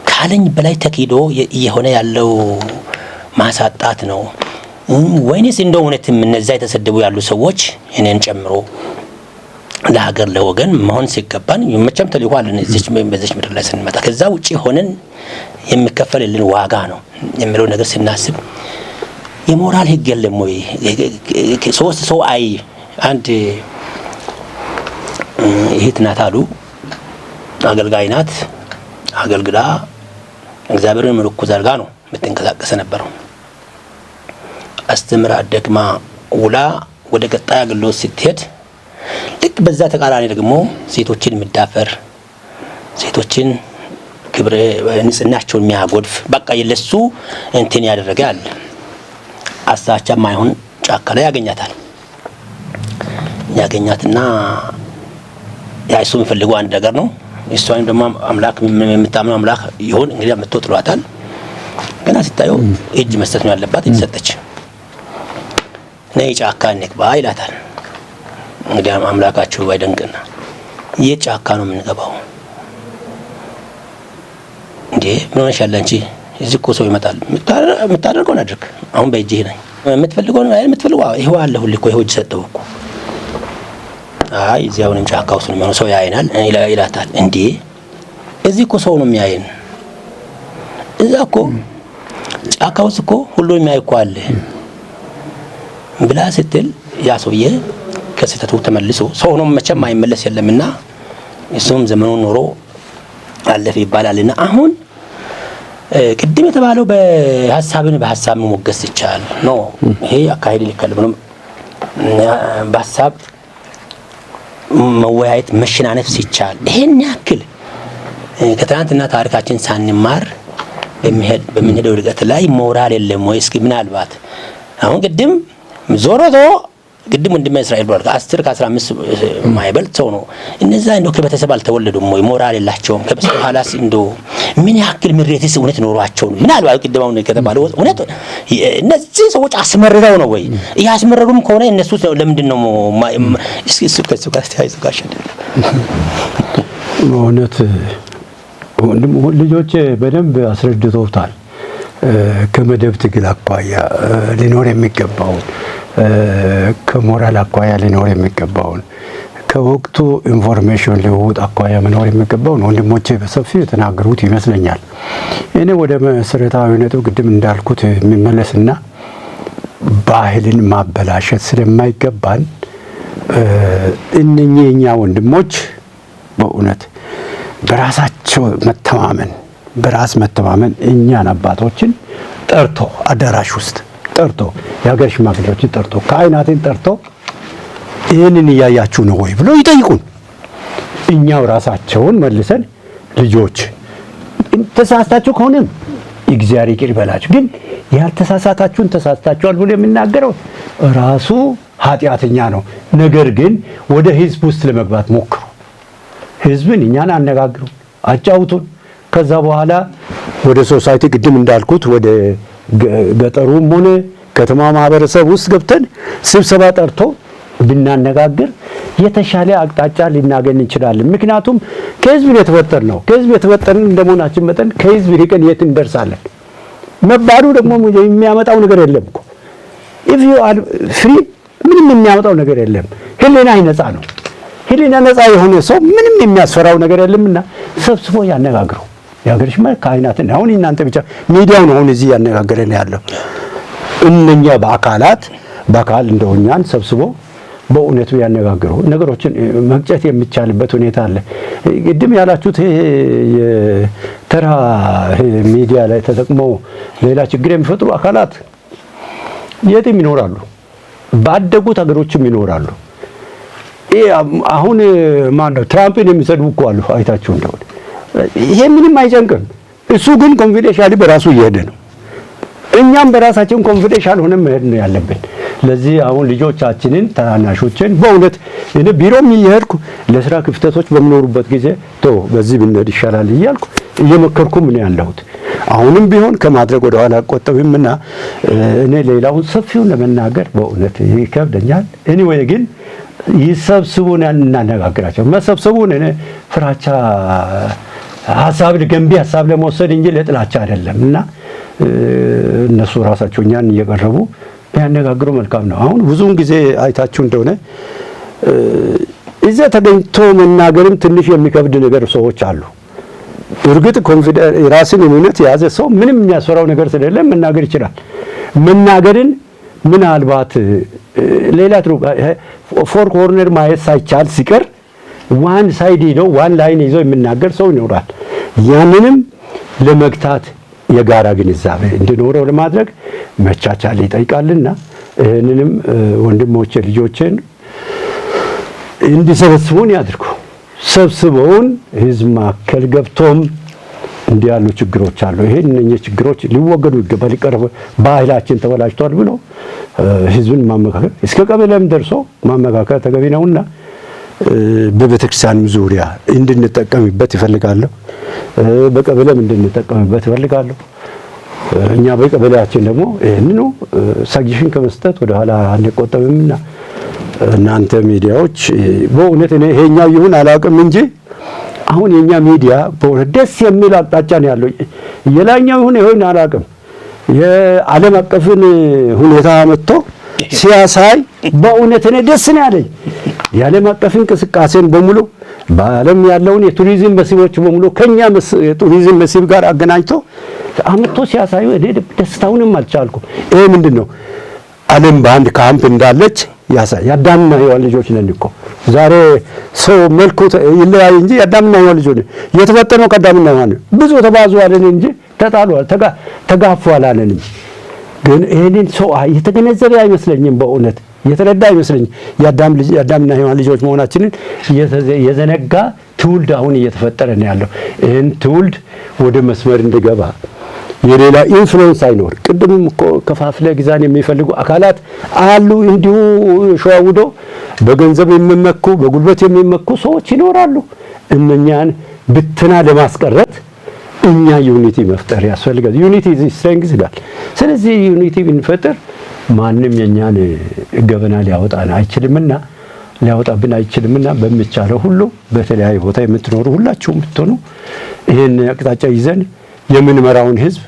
ካለኝ በላይ ተኪዶ እየሆነ ያለው ማሳጣት ነው ወይንስ እንደው እውነትም እነዛ የተሰደቡ ያሉ ሰዎች እኔን ጨምሮ ለሀገር ለወገን መሆን ሲገባን መቼም ተልእኮ አለን በዚች ምድር ላይ ስንመጣ ከዛ ውጪ ሆነን የሚከፈልልን ዋጋ ነው የሚለው ነገር ስናስብ የሞራል ሕግ የለም ወይ? ሶስት ሰው አይ አንድ እህት ናት አሉ፣ አገልጋይ ናት። አገልግላ እግዚአብሔርን ምርኩዝ አድርጋ ነው የምትንቀሳቀስ ነበረው። አስተምራ ደክማ ውላ ወደ ቀጣይ አገልግሎት ስትሄድ፣ ልክ በዛ ተቃራኒ ደግሞ ሴቶችን የሚዳፈር፣ ሴቶችን ክብረ ንጽህናቸውን የሚያጎድፍ፣ በቃ የለሱ እንትን ያደረገ አለ። አሳቻ ማይሆን ጫካ ላይ ያገኛታል። ያገኛትና ያ እሱ የሚፈልገው አንድ ነገር ነው። እሷንም ደግሞ አምላክ የምታምነው አምላክ ይሁን እንግዲህ መጥቶ ጥሏታል። ገና ሲታየው እጅ መስጠት ነው ያለባት። እጅ ሰጠች። ነይ ጫካ እንግባ ይላታል። እንግዲህ አምላካችሁ ባይደንቅና የት ጫካ ነው የምንገባው? እንዴ፣ ምን ሆነሻል አንቺ? እዚህ እኮ ሰው ይመጣል። የምታደርገውን አድርግ። አሁን በእጅህ ነኝ። የምትፈልገውን አይደል የምትፈልገው? ይኸው አለሁልህ እኮ፣ ይኸው እጅ ሰጠው እኮ። አይ፣ እዚህ አሁንም ጫካ ውስጥ ነው የሚሆነው፣ ሰው ያይናል ይላታል። እንዴ፣ እዚህ እኮ ሰው ነው የሚያይን። እዛ እኮ ጫካ ውስጥ እኮ ሁሉ የሚያይ እኮ አለ ብላ ስትል ያ ሰውዬ ከስህተቱ ተመልሶ፣ ሰው ሆኖ መቼም አይመለስ የለምና፣ እሱም ዘመኑን ኖሮ አለፈ ይባላልና። አሁን ቅድም የተባለው በሀሳብን በሀሳብ መሞገስ ይቻላል። No፣ ይሄ አካሄድ ልክ አይደለም፣ በሀሳብ መወያየት መሸናነፍ ሲቻል፣ ይሄን ያክል ከትናንትና ታሪካችን ሳንማር በምንሄደው ርቀት ላይ ሞራል የለም ወይ? እስኪ ምናልባት አሁን ቅድም ዞሮ ዞሮ ቅድም ወንድሜ እስራኤል ብሏል። ከ10 ከ15 የማይበልጥ ሰው ነው። እነዛ እንደው ከቤተሰብ አልተወለዱም ወይ? ሞራል የላቸውም? ከበስተኋላስ እንደው ምን ያክል ምሬትስ እውነት ኖሯቸው ነው? ምናልባት ቅድም አሁን ከተባለው እውነት እነዚህ ሰዎች አስመርረው ነው ወይ? እያስመረሩም ከሆነ እነሱ ለምንድን ነው? እስኪ እሱ ከሱ ጋር ተያይዞ ጋሽ በእውነት ወንድም ልጆቼ በደንብ አስረድተውታል። ከመደብ ትግል አኳያ ሊኖር የሚገባውን፣ ከሞራል አኳያ ሊኖር የሚገባውን፣ ከወቅቱ information ልውውጥ አኳያ መኖር የሚገባውን ወንድሞቼ በሰፊው የተናገሩት ይመስለኛል። እኔ ወደ መሰረታዊ ነጥብ ቅድም እንዳልኩት የሚመለስና ባህልን ማበላሸት ስለማይገባን እነኚህ የኛ ወንድሞች በእውነት በራሳቸው መተማመን፣ በራስ መተማመን እኛን አባቶችን ጠርቶ፣ አዳራሽ ውስጥ ጠርቶ፣ የሀገር ሽማግሌዎችን ጠርቶ፣ ካህናትን ጠርቶ ይህንን እያያችሁ ነው ወይ ብሎ ይጠይቁን። እኛው ራሳቸውን መልሰን ልጆች ተሳስታችሁ ከሆነም እግዚአብሔር ይቅር ይበላችሁ፣ ግን ያልተሳሳታችሁን ተሳስታችኋል ብሎ የሚናገረው ራሱ ኃጢአተኛ ነው። ነገር ግን ወደ ህዝብ ውስጥ ለመግባት ሞክሩ። ህዝብን እኛን አነጋግሩ፣ አጫውቱን። ከዛ በኋላ ወደ society ቅድም እንዳልኩት ወደ ገጠሩም ሆነ ከተማ ማህበረሰብ ውስጥ ገብተን ስብሰባ ጠርቶ ብናነጋግር የተሻለ አቅጣጫ ልናገኝ እንችላለን። ምክንያቱም ከህዝብ ነው የተፈጠርነው። ከህዝብ የተፈጠርን እንደመሆናችን መጠን ከህዝብ ርቀን የት እንደርሳለን? መባሉ ደግሞ የሚያመጣው ነገር የለም እኮ። If you are free ምንም የሚያመጣው ነገር የለም። ህሊና ነፃ ነው። ህሊና ነፃ የሆነ ሰው ምንም የሚያስፈራው ነገር የለምና ሰብስቦ ያነጋግረው። የሀገር ሽማግሌ ካህናትን፣ አሁን እናንተ ብቻ ሚዲያው ነው አሁን እዚህ ያነጋገረን ያለው። እነኛ በአካላት በአካል እንደው እኛን ሰብስቦ በእውነቱ ያነጋግሩ፣ ነገሮችን መቅጨት የሚቻልበት ሁኔታ አለ። ቅድም ያላችሁት ይሄ የተራ ሚዲያ ላይ ተጠቅመው ሌላ ችግር የሚፈጥሩ አካላት የትም ይኖራሉ፣ ባደጉት ሀገሮችም ይኖራሉ። ይሄ አሁን ማን ነው፣ ትራምፕን የሚሰድቡ እኮ አሉ፣ አይታችሁ እንደሆነ። ይሄ ምንም አይጨንቅም። እሱ ግን confidentially በራሱ እየሄደ ነው። እኛም በራሳችን confidential ሆነን መሄድ ነው ያለብን። ለዚህ አሁን ልጆቻችንን፣ ታናናሾችን በእውነት እኔ ቢሮም እየሄድኩ ለስራ ክፍተቶች በሚኖሩበት ጊዜ ቶ በዚህ ብንሄድ ይሻላል እያልኩ እየመከርኩም ነው ያለሁት። አሁንም ቢሆን ከማድረግ ወደ ኋላ አልቆጠብምና እኔ ሌላውን ሰፊውን ለመናገር በእውነት ይከብደኛል። Anyway ግን ይሰብስቡን፣ እናነጋግራቸው። መሰብሰቡን እኔ ፍራቻ ሀሳብ ገንቢ ሀሳብ ለመውሰድ እንጂ ለጥላቻ አይደለም እና እነሱ ራሳቸው እኛን እየቀረቡ ቢያነጋግሩ መልካም ነው። አሁን ብዙውን ጊዜ አይታችሁ እንደሆነ እዚያ ተገኝቶ መናገርም ትንሽ የሚከብድ ነገር ሰዎች አሉ። እርግጥ ራስን እምነት የያዘ ሰው ምንም የሚያስፈራው ነገር ስለሌለ መናገር ይችላል። መናገርን ምናልባት ሌላ four corner ማየት ሳይቻል ሲቀር one side ይዞ one line ይዞ የሚናገር ሰው ይኖራል። ያንንም ለመግታት የጋራ ግንዛቤ እንዲኖረው ለማድረግ መቻቻል ይጠይቃልና ይህንንም ወንድሞቼ ልጆቼን እንዲሰበስቡን ያድርጉ። ሰብስበውን ህዝብ መካከል ገብቶም እንዲህ ያሉ ችግሮች አሉ፣ ይሄን እነኚህ ችግሮች ሊወገዱ ይገባል፣ ሊቀረፉ፣ ባህላችን ተበላሽቷል ብሎ ህዝብን ማመካከል እስከ ቀበሌም ደርሶ ማመካከል ተገቢ ነውና በቤተክርስቲያንም ዙሪያ እንድንጠቀምበት ይፈልጋለሁ። በቀበሌም እንድንጠቀምበት ይፈልጋለሁ። እኛ በቀበሌያችን ደግሞ ይህንኑ ሳግሽን ከመስጠት ወደ ኋላ አንቆጠብምና እናንተ ሚዲያዎች በእውነት እኔ ይሄኛው ይሁን አላውቅም እንጂ አሁን የኛ ሚዲያ በእውነት ደስ የሚል አቅጣጫ ነው ያለው። የላይኛው ይሁን ይሁን አላውቅም፣ የዓለም አቀፍን ሁኔታ መጥቶ ሲያሳይ በእውነት እኔ ደስ ነው ያለኝ። የዓለም አቀፍ እንቅስቃሴን በሙሉ፣ በዓለም ያለውን የቱሪዝም መስህቦች በሙሉ ከኛ የቱሪዝም መስህብ ጋር አገናኝቶ አምጥቶ ሲያሳዩ እኔ ደስታውንም አልቻልኩም። ይሄ ምንድን ነው? ዓለም በአንድ ካምፕ እንዳለች ያሳይ። የአዳምና ሔዋን ልጆች ነን እኮ። ዛሬ ሰው መልኩ ይለያይ እንጂ የአዳምና ሔዋን ልጆች ነን። የተፈጠረው ከአዳምና ሔዋን ነው። ብዙ ተባዙ አለን እንጂ ተጣሉ ተጋፉ አላለንም። ግን ይሄንን ሰው የተገነዘበ አይመስለኝም። በእውነት የተረዳ አይመስለኝም። የአዳምና ሔዋን ልጆች መሆናችንን የዘነጋ ትውልድ አሁን እየተፈጠረ ነው ያለው። ይህን ትውልድ ወደ መስመር እንዲገባ፣ የሌላ influence አይኖር። ቅድምም እኮ ከፋፍለ ግዛን የሚፈልጉ አካላት አሉ። እንዲሁ ሸዋውዶ በገንዘብ የሚመኩ፣ በጉልበት የሚመኩ ሰዎች ይኖራሉ። እነኛን ብትና ለማስቀረት እኛ unity መፍጠር ያስፈልጋል። Unity is strength ይላል። ስለዚህ unity ብንፈጥር ማንም የኛን ገበና ሊያወጣን አይችልምና፣ ሊያወጣብን አይችልምና በሚቻለው ሁሉ በተለያየ ቦታ የምትኖሩ ሁላችሁም ብትሆኑ ይህን አቅጣጫ ይዘን የምንመራውን ህዝብ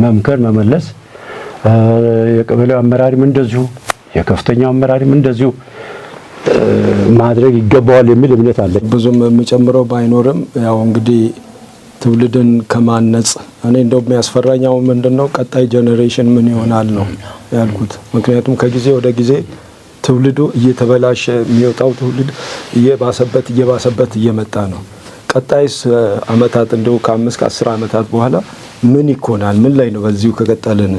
መምከር፣ መመለስ፣ የቀበሌው አመራሪም እንደዚሁ፣ የከፍተኛው አመራሪም እንደዚሁ ማድረግ ይገባዋል የሚል እምነት አለ። ብዙም የምጨምረው ባይኖርም ያው እንግዲህ ትውልድን ከማነጽ እኔ እንደው የሚያስፈራኝ አሁን ምንድን ነው፣ ቀጣይ generation ምን ይሆናል ነው ያልኩት። ምክንያቱም ከጊዜ ወደ ጊዜ ትውልዱ እየተበላሸ፣ የሚወጣው ትውልድ እየባሰበት እየባሰበት እየመጣ ነው። ቀጣይስ አመታት እንደው ከ5 ከ10 አመታት በኋላ ምን ይኮናል? ምን ላይ ነው በዚሁ ከቀጠልን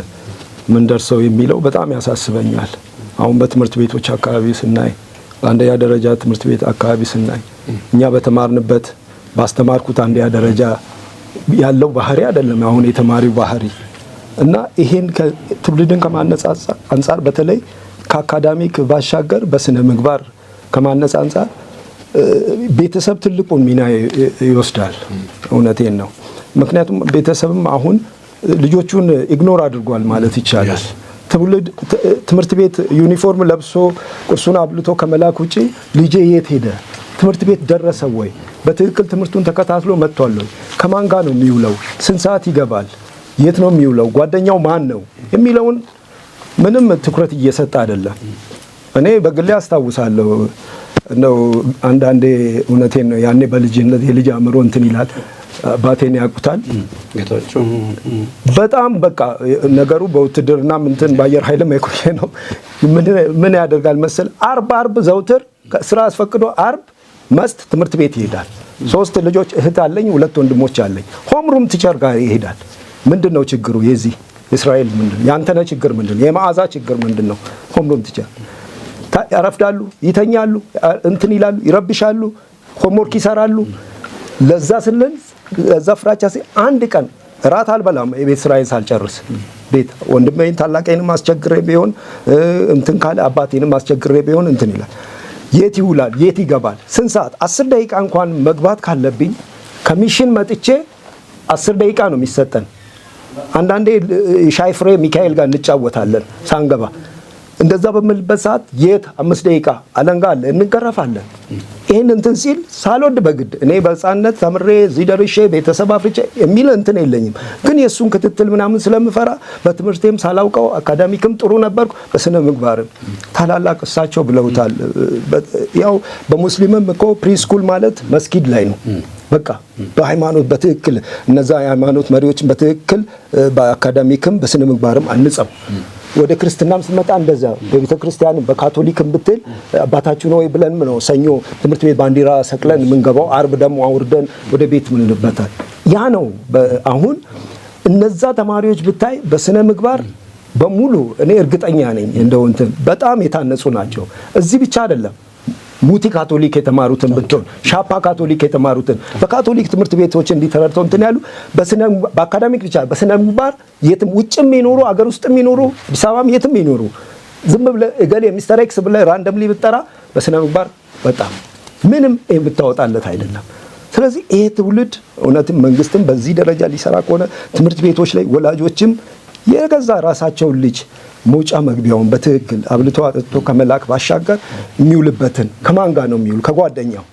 ምን ደርሰው የሚለው በጣም ያሳስበኛል። አሁን በትምህርት ቤቶች አካባቢ ስናይ፣ በአንደኛ ደረጃ ትምህርት ቤት አካባቢ ስናይ፣ እኛ በተማርንበት ባስተማርኩት አንደኛ ደረጃ ያለው ባህሪ አይደለም አሁን የተማሪው ባህሪ። እና ይሄን ትውልድን ከማነጽ አንጻር፣ በተለይ ከ academic ባሻገር በስነ ምግባር ከማነጽ አንጻር ቤተሰብ ትልቁን ሚና ይወስዳል። እውነቴን ነው። ምክንያቱም ቤተሰብም አሁን ልጆቹን ignore አድርጓል ማለት ይቻላል። ትውልድ ትምህርት ቤት ዩኒፎርም ለብሶ ቁርሱን አብልቶ ከመላክ ውጪ ልጄ የት ሄደ፣ ትምህርት ቤት ደረሰ ወይ፣ በትክክል ትምህርቱን ተከታትሎ መጥቷል ወይ፣ ከማን ጋር ነው የሚውለው፣ ስንት ሰዓት ይገባል፣ የት ነው የሚውለው፣ ጓደኛው ማን ነው የሚለውን ምንም ትኩረት እየሰጠ አይደለም። እኔ በግሌ አስታውሳለሁ እንደው አንዳንዴ፣ እውነቴን ነው፣ ያኔ በልጅነት የልጅ አእምሮ እንትን ይላል። አባቴን ያውቁታል። በጣም በቃ ነገሩ በውትድርና እንትን በአየር ኃይልም የቆየ ነው። ምን ያደርጋል መሰል፣ አርብ አርብ ዘውትር ስራ አስፈቅዶ አርብ must ትምህርት ቤት ይሄዳል። ሶስት ልጆች፣ እህት አለኝ፣ ሁለት ወንድሞች አለኝ። Homeroom teacher ጋር ይሄዳል። ምንድን ነው ችግሩ? የዚህ እስራኤል ምንድን ነው? የአንተነህ ችግር ምንድን ነው? የመዓዛ ችግር ምንድን ነው? Homeroom teacher ያረፍዳሉ፣ ይተኛሉ፣ እንትን ይላሉ፣ ይረብሻሉ፣ homework ይሰራሉ። ለዛ ስንል፣ ለዛ ፍራቻ ሲል አንድ ቀን እራት አልበላም የቤት ስራዬን ሳልጨርስ። ቤት ወንድሜን ታላቄንም አስቸግሬ ቢሆን፣ እንትን ካለ አባቴንም አስቸግሬ ቢሆን እንትን ይላል። የት ይውላል? የት ይገባል? ስንት ሰዓት? 10 ደቂቃ እንኳን መግባት ካለብኝ ከ mission መጥቼ 10 ደቂቃ ነው የሚሰጠን። አንዳንዴ ሻይ ፍሬ ሚካኤል ጋር እንጫወታለን ሳንገባ። እንደዛ በምልበት ሰዓት የት 5 ደቂቃ አለንጋ አለ፣ እንገረፋለን። ይህን እንትን ሲል ሳልወድ በግድ፣ እኔ በሕፃንነት ተምሬ እዚህ ደርሼ ቤተሰብ አፍርቼ የሚል እንትን የለኝም። ግን የእሱን ክትትል ምናምን ስለምፈራ በትምህርቴም ሳላውቀው academic ም ጥሩ ነበርኩ፣ በስነ ምግባርም ታላላቅ እሳቸው ብለውታል። ያው በሙስሊምም እኮ preschool ማለት መስጊድ ላይ ነው። በቃ በሃይማኖት በትክክል እነዛ የሃይማኖት መሪዎችን በትክክል በ academic ም በስነ ምግባርም አንጸው፣ ወደ ክርስትናም ስንመጣ እንደዛ በቤተ ክርስቲያንም በካቶሊክም ብትል አባታችን ሆይ ብለን ነው ሰኞ ትምህርት ቤት ባንዲራ ሰቅለን የምንገባው። አርብ ደግሞ አውርደን ወደ ቤት ምንልበታል። ያ ነው። አሁን እነዛ ተማሪዎች ብታይ በስነ ምግባር በሙሉ እኔ እርግጠኛ ነኝ እንደው እንትን በጣም የታነጹ ናቸው። እዚህ ብቻ አይደለም፣ ሙቲ ካቶሊክ የተማሩትን ብትሆን፣ ሻፓ ካቶሊክ የተማሩትን፣ በካቶሊክ ትምህርት ቤቶች እንዲተረድተው እንትን ያሉ በስነ በ academic ብቻ በስነ ምግባር የትም ውጭም ይኖሩ አገር ውስጥም ይኖሩ አዲስ አበባም የትም ይኖሩ ዝም ብለህ እገሌ Mister X ብለህ randomly ብትጠራ በስነ ምግባር በጣም ምንም የምታወጣለት አይደለም። ስለዚህ ይሄ ትውልድ እውነትም መንግስትም በዚህ ደረጃ ሊሰራ ከሆነ ትምህርት ቤቶች ላይ ወላጆችም የገዛ ራሳቸውን ልጅ መውጫ መግቢያውን በትክክል አብልቶ አጠጥቶ ከመላክ ባሻገር የሚውልበትን፣ ከማን ጋር ነው የሚውል፣ ከጓደኛው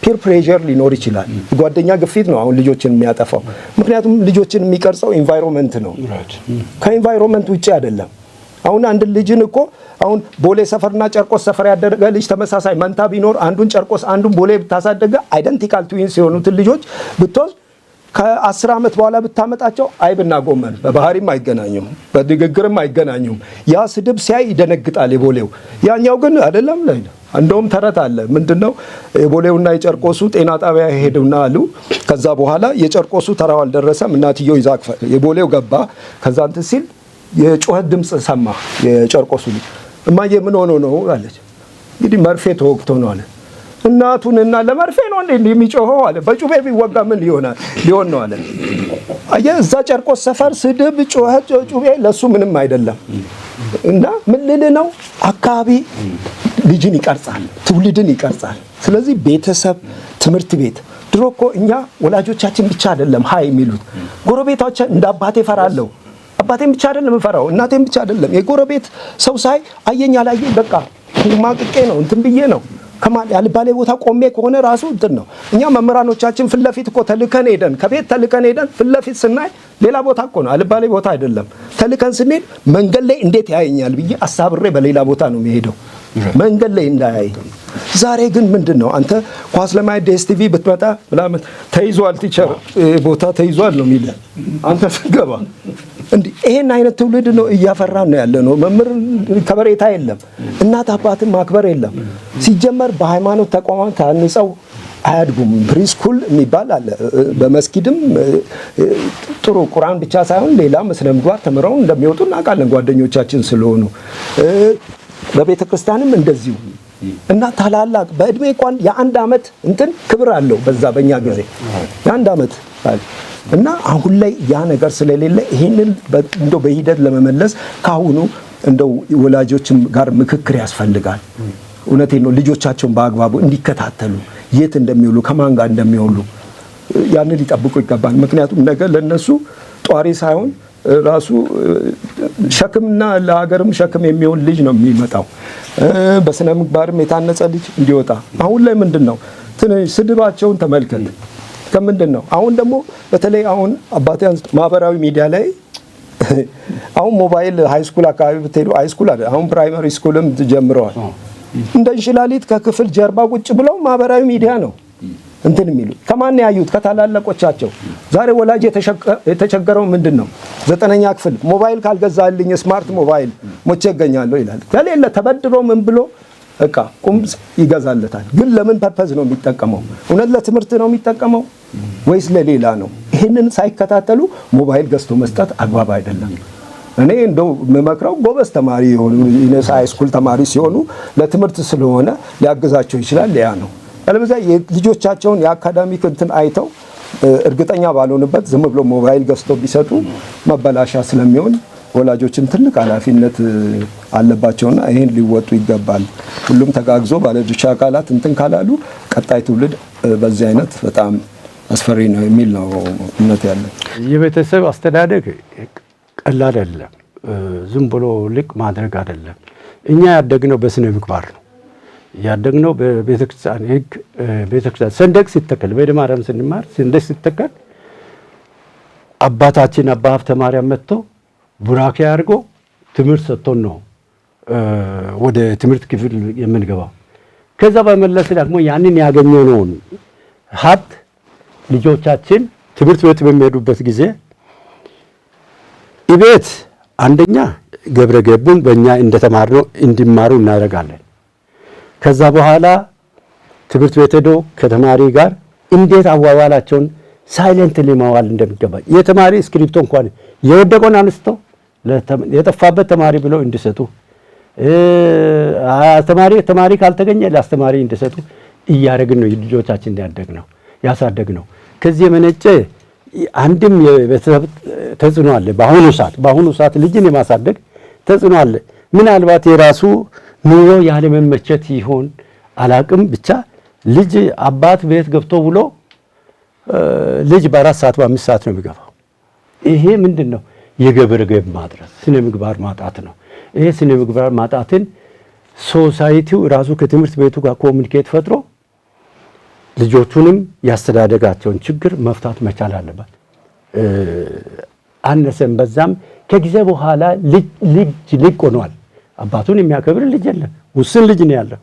peer pressure ሊኖር ይችላል። ጓደኛ ግፊት ነው አሁን ልጆችን የሚያጠፋው። ምክንያቱም ልጆችን የሚቀርጸው environment ነው፣ ከ environment ውጭ አይደለም። አሁን አንድ ልጅን እኮ አሁን ቦሌ ሰፈርና ጨርቆስ ሰፈር ያደገ ልጅ ተመሳሳይ መንታ ቢኖር አንዱን ጨርቆስ አንዱን ቦሌ ብታሳደገ identical twins የሆኑትን ልጆች ብትወስድ ከ10 ዓመት በኋላ ብታመጣቸው አይብና ጎመን፣ በባህሪም አይገናኙም፣ በንግግርም አይገናኙም። ያ ስድብ ሲያይ ይደነግጣል የቦሌው፣ ያኛው ግን አይደለም። እንደውም ተረት አለ። ምንድነው? የቦሌውና የጨርቆሱ ጤና ጣቢያ ሄዱና አሉ። ከዛ በኋላ የጨርቆሱ ተራው አልደረሰም። እናትየው ይዛ የቦሌው ገባ። ከዛ እንትን ሲል የጩኸት ድምፅ ሰማ የጨርቆሱ ልጅ። "እማዬ፣ ምን ሆኖ ነው?" አለች። "እንግዲህ መርፌ ተወግቶ ነው" አለ። እናቱን እና "ለመርፌ ነው እንዴ የሚጮኸው?" አለ። "በጩቤ ቢወጋ ምን ሊሆናል ሊሆን ነው?" አለ። አየህ፣ እዛ ጨርቆስ ሰፈር ስድብ፣ ጩኸት፣ ጩቤ ለሱ ምንም አይደለም። እና ምን ልልህ ነው፣ አካባቢ ልጅን ይቀርጻል፣ ትውልድን ይቀርጻል። ስለዚህ ቤተሰብ፣ ትምህርት ቤት፣ ድሮ እኮ እኛ ወላጆቻችን ብቻ አይደለም ሀይ የሚሉት፣ ጎረቤታችን። እንደ አባቴ እፈራለሁ። አባቴን ብቻ አይደለም እፈራው፣ እናቴን ብቻ አይደለም። የጎረቤት ሰው ሳይ አየኝ አላየኝ በቃ ማቅቄ ነው፣ እንትን ብዬ ነው። ያልባሌ ቦታ ቆሜ ከሆነ ራሱ እንትን ነው። እኛ መምህራኖቻችን ፊት ለፊት እኮ ተልከን ሄደን፣ ከቤት ተልከን ሄደን ፊት ለፊት ስናይ ሌላ ቦታ እኮ ነው፣ አልባሌ ቦታ አይደለም። ተልከን ስንሄድ መንገድ ላይ እንዴት ያየኛል ብዬ አሳብሬ በሌላ ቦታ ነው የሚሄደው፣ መንገድ ላይ እንዳያይ። ዛሬ ግን ምንድን ነው? አንተ ኳስ ለማየት DSTV ብትመጣ ምናምን "ተይዟል teacher፣ ቦታ ተይዟል" ነው የሚልህ አንተ ስትገባ። እንዲህ ይሄን አይነት ትውልድ ነው እያፈራን ነው ያለ ነው። መምህር ከበሬታ የለም፣ እናት አባትን ማክበር የለም። ሲጀመር በሃይማኖት ተቋማት ታንጸው አያድጉም። Preschool የሚባል አለ። በመስጊድም ጥሩ ቁርአን ብቻ ሳይሆን ሌላም ስነ ምግባር ተምረው እንደሚወጡ እናውቃለን ጓደኞቻችን ስለሆኑ። በቤተ ክርስቲያንም እንደዚሁ እና ታላላቅ በእድሜ እንኳን የ1 ዓመት እንትን ክብር አለው በዛ በእኛ ጊዜ የ1 ዓመት እና አሁን ላይ ያ ነገር ስለሌለ ይሄንን እንደው በሂደት ለመመለስ ካሁኑ እንደው ወላጆችም ጋር ምክክር ያስፈልጋል። እውነቴን ነው። ልጆቻቸውን በአግባቡ እንዲከታተሉ፣ የት እንደሚውሉ፣ ከማን ጋር እንደሚውሉ ያንን ሊጠብቁ ይገባል። ምክንያቱም ነገ ለነሱ ጧሪ ሳይሆን ራሱ ሸክምና ለሀገርም ሸክም የሚሆን ልጅ ነው የሚመጣው። በስነ ምግባርም የታነጸ ልጅ እንዲወጣ። አሁን ላይ ምንድን ነው? ትንሽ ስድባቸውን ተመልከት። ከምንድን ነው? አሁን ደግሞ በተለይ አሁን አባቴ ማህበራዊ ሚዲያ ላይ አሁን ሞባይል high school አካባቢ ብትሄዱ፣ high school አለ፣ አሁን primary school ም ጀምረዋል። እንደ እንሽላሊት ከክፍል ጀርባ ቁጭ ብለው ማህበራዊ ሚዲያ ነው እንትን የሚሉ። ከማን ያዩት? ከታላላቆቻቸው። ዛሬ ወላጅ የተቸገረው ምንድን ነው? ዘጠነኛ ክፍል "ሞባይል ካልገዛልኝ፣ smart ሞባይል፣ ሞቼ እገኛለሁ" ይላል። ከሌለ ተበድሮ ምን ብሎ እቃ ቁም ይገዛለታል። ግን ለምን purpose ነው የሚጠቀመው? እውነት ለትምህርት ነው የሚጠቀመው ወይስ ለሌላ ነው? ይህንን ሳይከታተሉ ሞባይል ገዝቶ መስጠት አግባብ አይደለም። እኔ እንደው የምመክረው ጎበዝ ተማሪ የሆኑ high school ተማሪ ሲሆኑ ለትምህርት ስለሆነ ሊያግዛቸው ይችላል። ያ ነው። አለበለዚያ የልጆቻቸውን የ academic እንትን አይተው እርግጠኛ ባልሆንበት ዝም ብሎ ሞባይል ገዝቶ ቢሰጡ መበላሻ ስለሚሆን ወላጆችም ትልቅ ኃላፊነት አለባቸውና ይህን ሊወጡ ይገባል። ሁሉም ተጋግዞ ባለድርሻ አካላት እንትን ካላሉ ቀጣይ ትውልድ በዚህ አይነት በጣም አስፈሪ ነው የሚል ነው እምነት ያለን። የቤተሰብ አስተዳደግ ቀላል አይደለም። ዝም ብሎ ልቅ ማድረግ አይደለም። እኛ ያደግነው በስነ ምግባር ነው ያደግነው፣ በቤተክርስቲያን ሕግ። ቤተክርስቲያን ሰንደቅ ሲተከል፣ በእደ ማርያም ስንማር ሰንደቅ ሲተከል አባታችን አባ ሀብተ ማርያም መጥቶ ቡራኬ አድርጎ ትምህርት ሰጥቶን ነው ወደ ትምህርት ክፍል የምንገባው። ከዛ በመለስ ደግሞ ያንን ያገኘነውን ሀብት ልጆቻችን ትምህርት ቤት በሚሄዱበት ጊዜ እቤት አንደኛ ግብረ ገቡን በእኛ እንደተማርነው እንዲማሩ እናደርጋለን። ከዛ በኋላ ትምህርት ቤት ሄዶ ከተማሪ ጋር እንዴት አዋዋላቸውን Silently ማዋል እንደሚገባ፣ የተማሪ እስክሪፕቶ እንኳን የወደቀውን አንስተው የጠፋበት ተማሪ ብለው እንዲሰጡ፣ አስተማሪ ተማሪ ካልተገኘ ለአስተማሪ እንዲሰጡ እያደረግን ነው ልጆቻችን ያደግ ነው ያሳደግ ነው። ከዚህ የመነጨ አንድም የቤተሰብ ተጽዕኖ አለ። በአሁኑ ሰዓት ልጅን የማሳደግ ተጽዕኖ አለ። ምናልባት የራሱ ኑሮ ያለመመቸት ይሆን አላቅም። ብቻ ልጅ አባት ቤት ገብቶ ውሎ ልጅ በ4 ሰዓት በ5 ሰዓት ነው የሚገባው። ይሄ ምንድን ነው? የግብረ ገብ ማድረስ ስነ ምግባር ማጣት ነው። ይሄ ስነ ምግባር ማጣትን society ው ራሱ ከትምህርት ቤቱ ጋር communicate ፈጥሮ ልጆቹንም ያስተዳደጋቸውን ችግር መፍታት መቻል አለበት። አነሰም በዛም ከጊዜ በኋላ ልጅ ልቅ ሆኗል። አባቱን የሚያከብር ልጅ የለም። ውስን ልጅ ነው ያለው።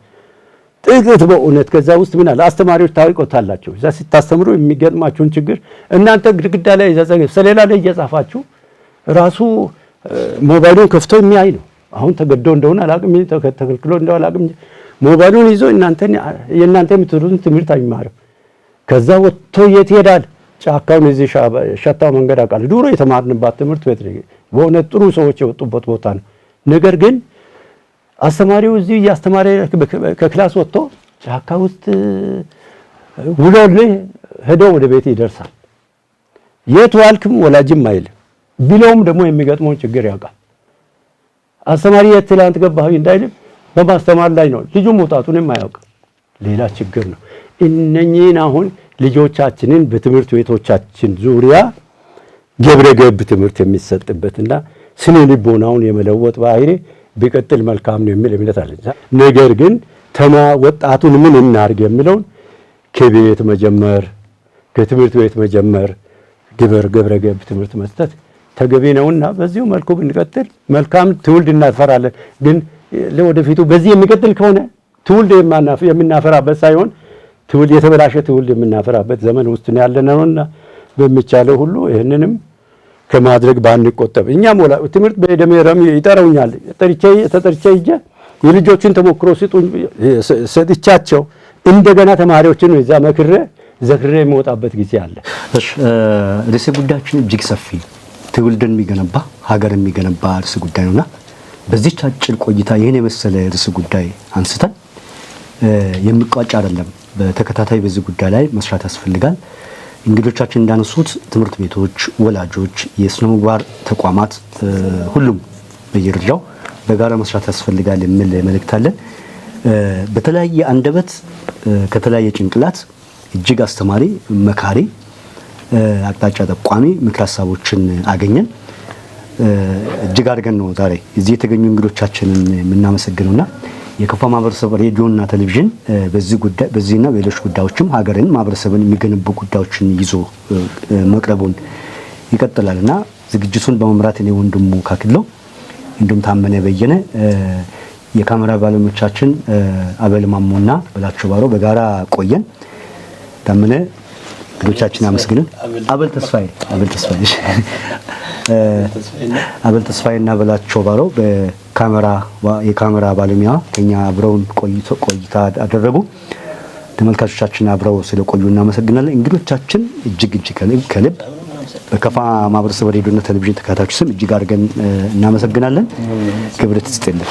ጥቂት በእውነት ከዛ ውስጥ ምን አለ፣ አስተማሪዎች ታውቆታላችሁ። እዛ ስታስተምሩ የሚገጥማችሁን ችግር እናንተ ግድግዳ ላይ ሰሌዳ ላይ እየጻፋችሁ ራሱ ሞባይሉን ከፍቶ የሚያይ ነው። አሁን ተገዶ እንደሆነ አላቅም፣ ተከልክሎ እንደሆነ አላቅም። ሞባይሉን ይዞ እናንተ የእናንተ የምትሉትን ትምህርት አይማርም። ከዛ ወጥቶ የት ይሄዳል? ጫካውን እዚህ ሸታው መንገድ አውቃለሁ። ድሮ የተማርንባት ትምህርት ቤት በእውነት ጥሩ ሰዎች የወጡበት ቦታ ነው። ነገር ግን አስተማሪው እዚህ እያስተማረ ከ class ወጥቶ ጫካ ውስጥ ውሎልህ ሄዶ ወደ ቤት ይደርሳል። የት ዋልክም ወላጅም አይልም። ቢለውም ደግሞ የሚገጥመውን ችግር ያውቃል። አስተማሪ የት ትላንት ገባህ እንዳይልም በማስተማር ላይ ነው። ልጁ መውጣቱንም አያውቅም። ሌላ ችግር ነው። እነኚህን አሁን ልጆቻችንን በትምህርት ቤቶቻችን ዙሪያ ግብረ ገብ ትምህርት የሚሰጥበትና ስነ ልቦናውን የመለወጥ ባህሪ ቢቀጥል መልካም ነው የሚል እምነት አለኝ። ነገር ግን ወጣቱን ምን እናርግ የሚለውን ከቤት መጀመር፣ ከትምህርት ቤት መጀመር፣ ግብረ ገብ ትምህርት መስጠት ተገቢ ነውና በዚሁ መልኩ ብንቀጥል መልካም ትውልድ እናፈራለን። ግን ለወደፊቱ በዚህ የሚቀጥል ከሆነ ትውልድ የምናፈራበት ሳይሆን ትውልድ የተበላሸ ትውልድ የምናፈራበት ዘመን ውስጥ ያለነውና በሚቻለው ሁሉ ይህንንም ከማድረግ ባንቆጠብ። እኛም ትምህርት በደሜረም ይጠረውኛል፣ ጠርቼ ተጠርቼ ሂጄ የልጆችን ተሞክሮ ስጡኝ ሰጥቻቸው እንደገና ተማሪዎችን እዛ መክሬ ዘክሬ የሚወጣበት ጊዜ አለ። እሺ፣ ርዕሰ ጉዳያችን እጅግ ሰፊ፣ ትውልድን የሚገነባ፣ ሀገር የሚገነባ ርዕሰ ጉዳይ ነውና በዚህች አጭር ቆይታ ይህን የመሰለ ርዕሰ ጉዳይ አንስተን የሚቋጭ አይደለም። በተከታታይ በዚህ ጉዳይ ላይ መስራት ያስፈልጋል። እንግዶቻችን እንዳነሱት ትምህርት ቤቶች፣ ወላጆች፣ የስነ ምግባር ተቋማት፣ ሁሉም በየደረጃው በጋራ መስራት ያስፈልጋል የሚል መልእክት አለን። በተለያየ አንደበት ከተለያየ ጭንቅላት እጅግ አስተማሪ፣ መካሪ፣ አቅጣጫ ጠቋሚ ምክር ሀሳቦችን አገኘን። እጅግ አድርገን ነው ዛሬ እዚህ የተገኙ እንግዶቻችንን የምናመሰግነውና የከፋ ማህበረሰብ ሬዲዮና ቴሌቪዥን በዚህ ጉዳይ በዚህና በሌሎች ጉዳዮችም ሀገርን ማህበረሰብን የሚገነቡ ጉዳዮችን ይዞ መቅረቡን ይቀጥላልና ዝግጅቱን በመምራት እኔ ወንድሙ ካክለው እንዲሁም ታመነ በየነ፣ የካሜራ ባለሙያዎቻችን አበል ማሞና በላቸው ባሮ በጋራ ቆየን። ታመነ እንግዶቻችን አመስግነን፣ አበል ተስፋዬ፣ አበል ተስፋዬ እና በላቸው ባሮ በካሜራ የካሜራ ባለሙያ ከኛ አብረውን ቆይታ አደረጉ። ተመልካቾቻችን አብረው ስለቆዩ እናመሰግናለን። እንግዶቻችን እጅግ እጅግ ከልብ በከፋ ማህበረሰብ ሬዲዮና ቴሌቪዥን ተከታታዮች ስም እጅግ አድርገን እናመሰግናለን። ክብረት ይስጥልን።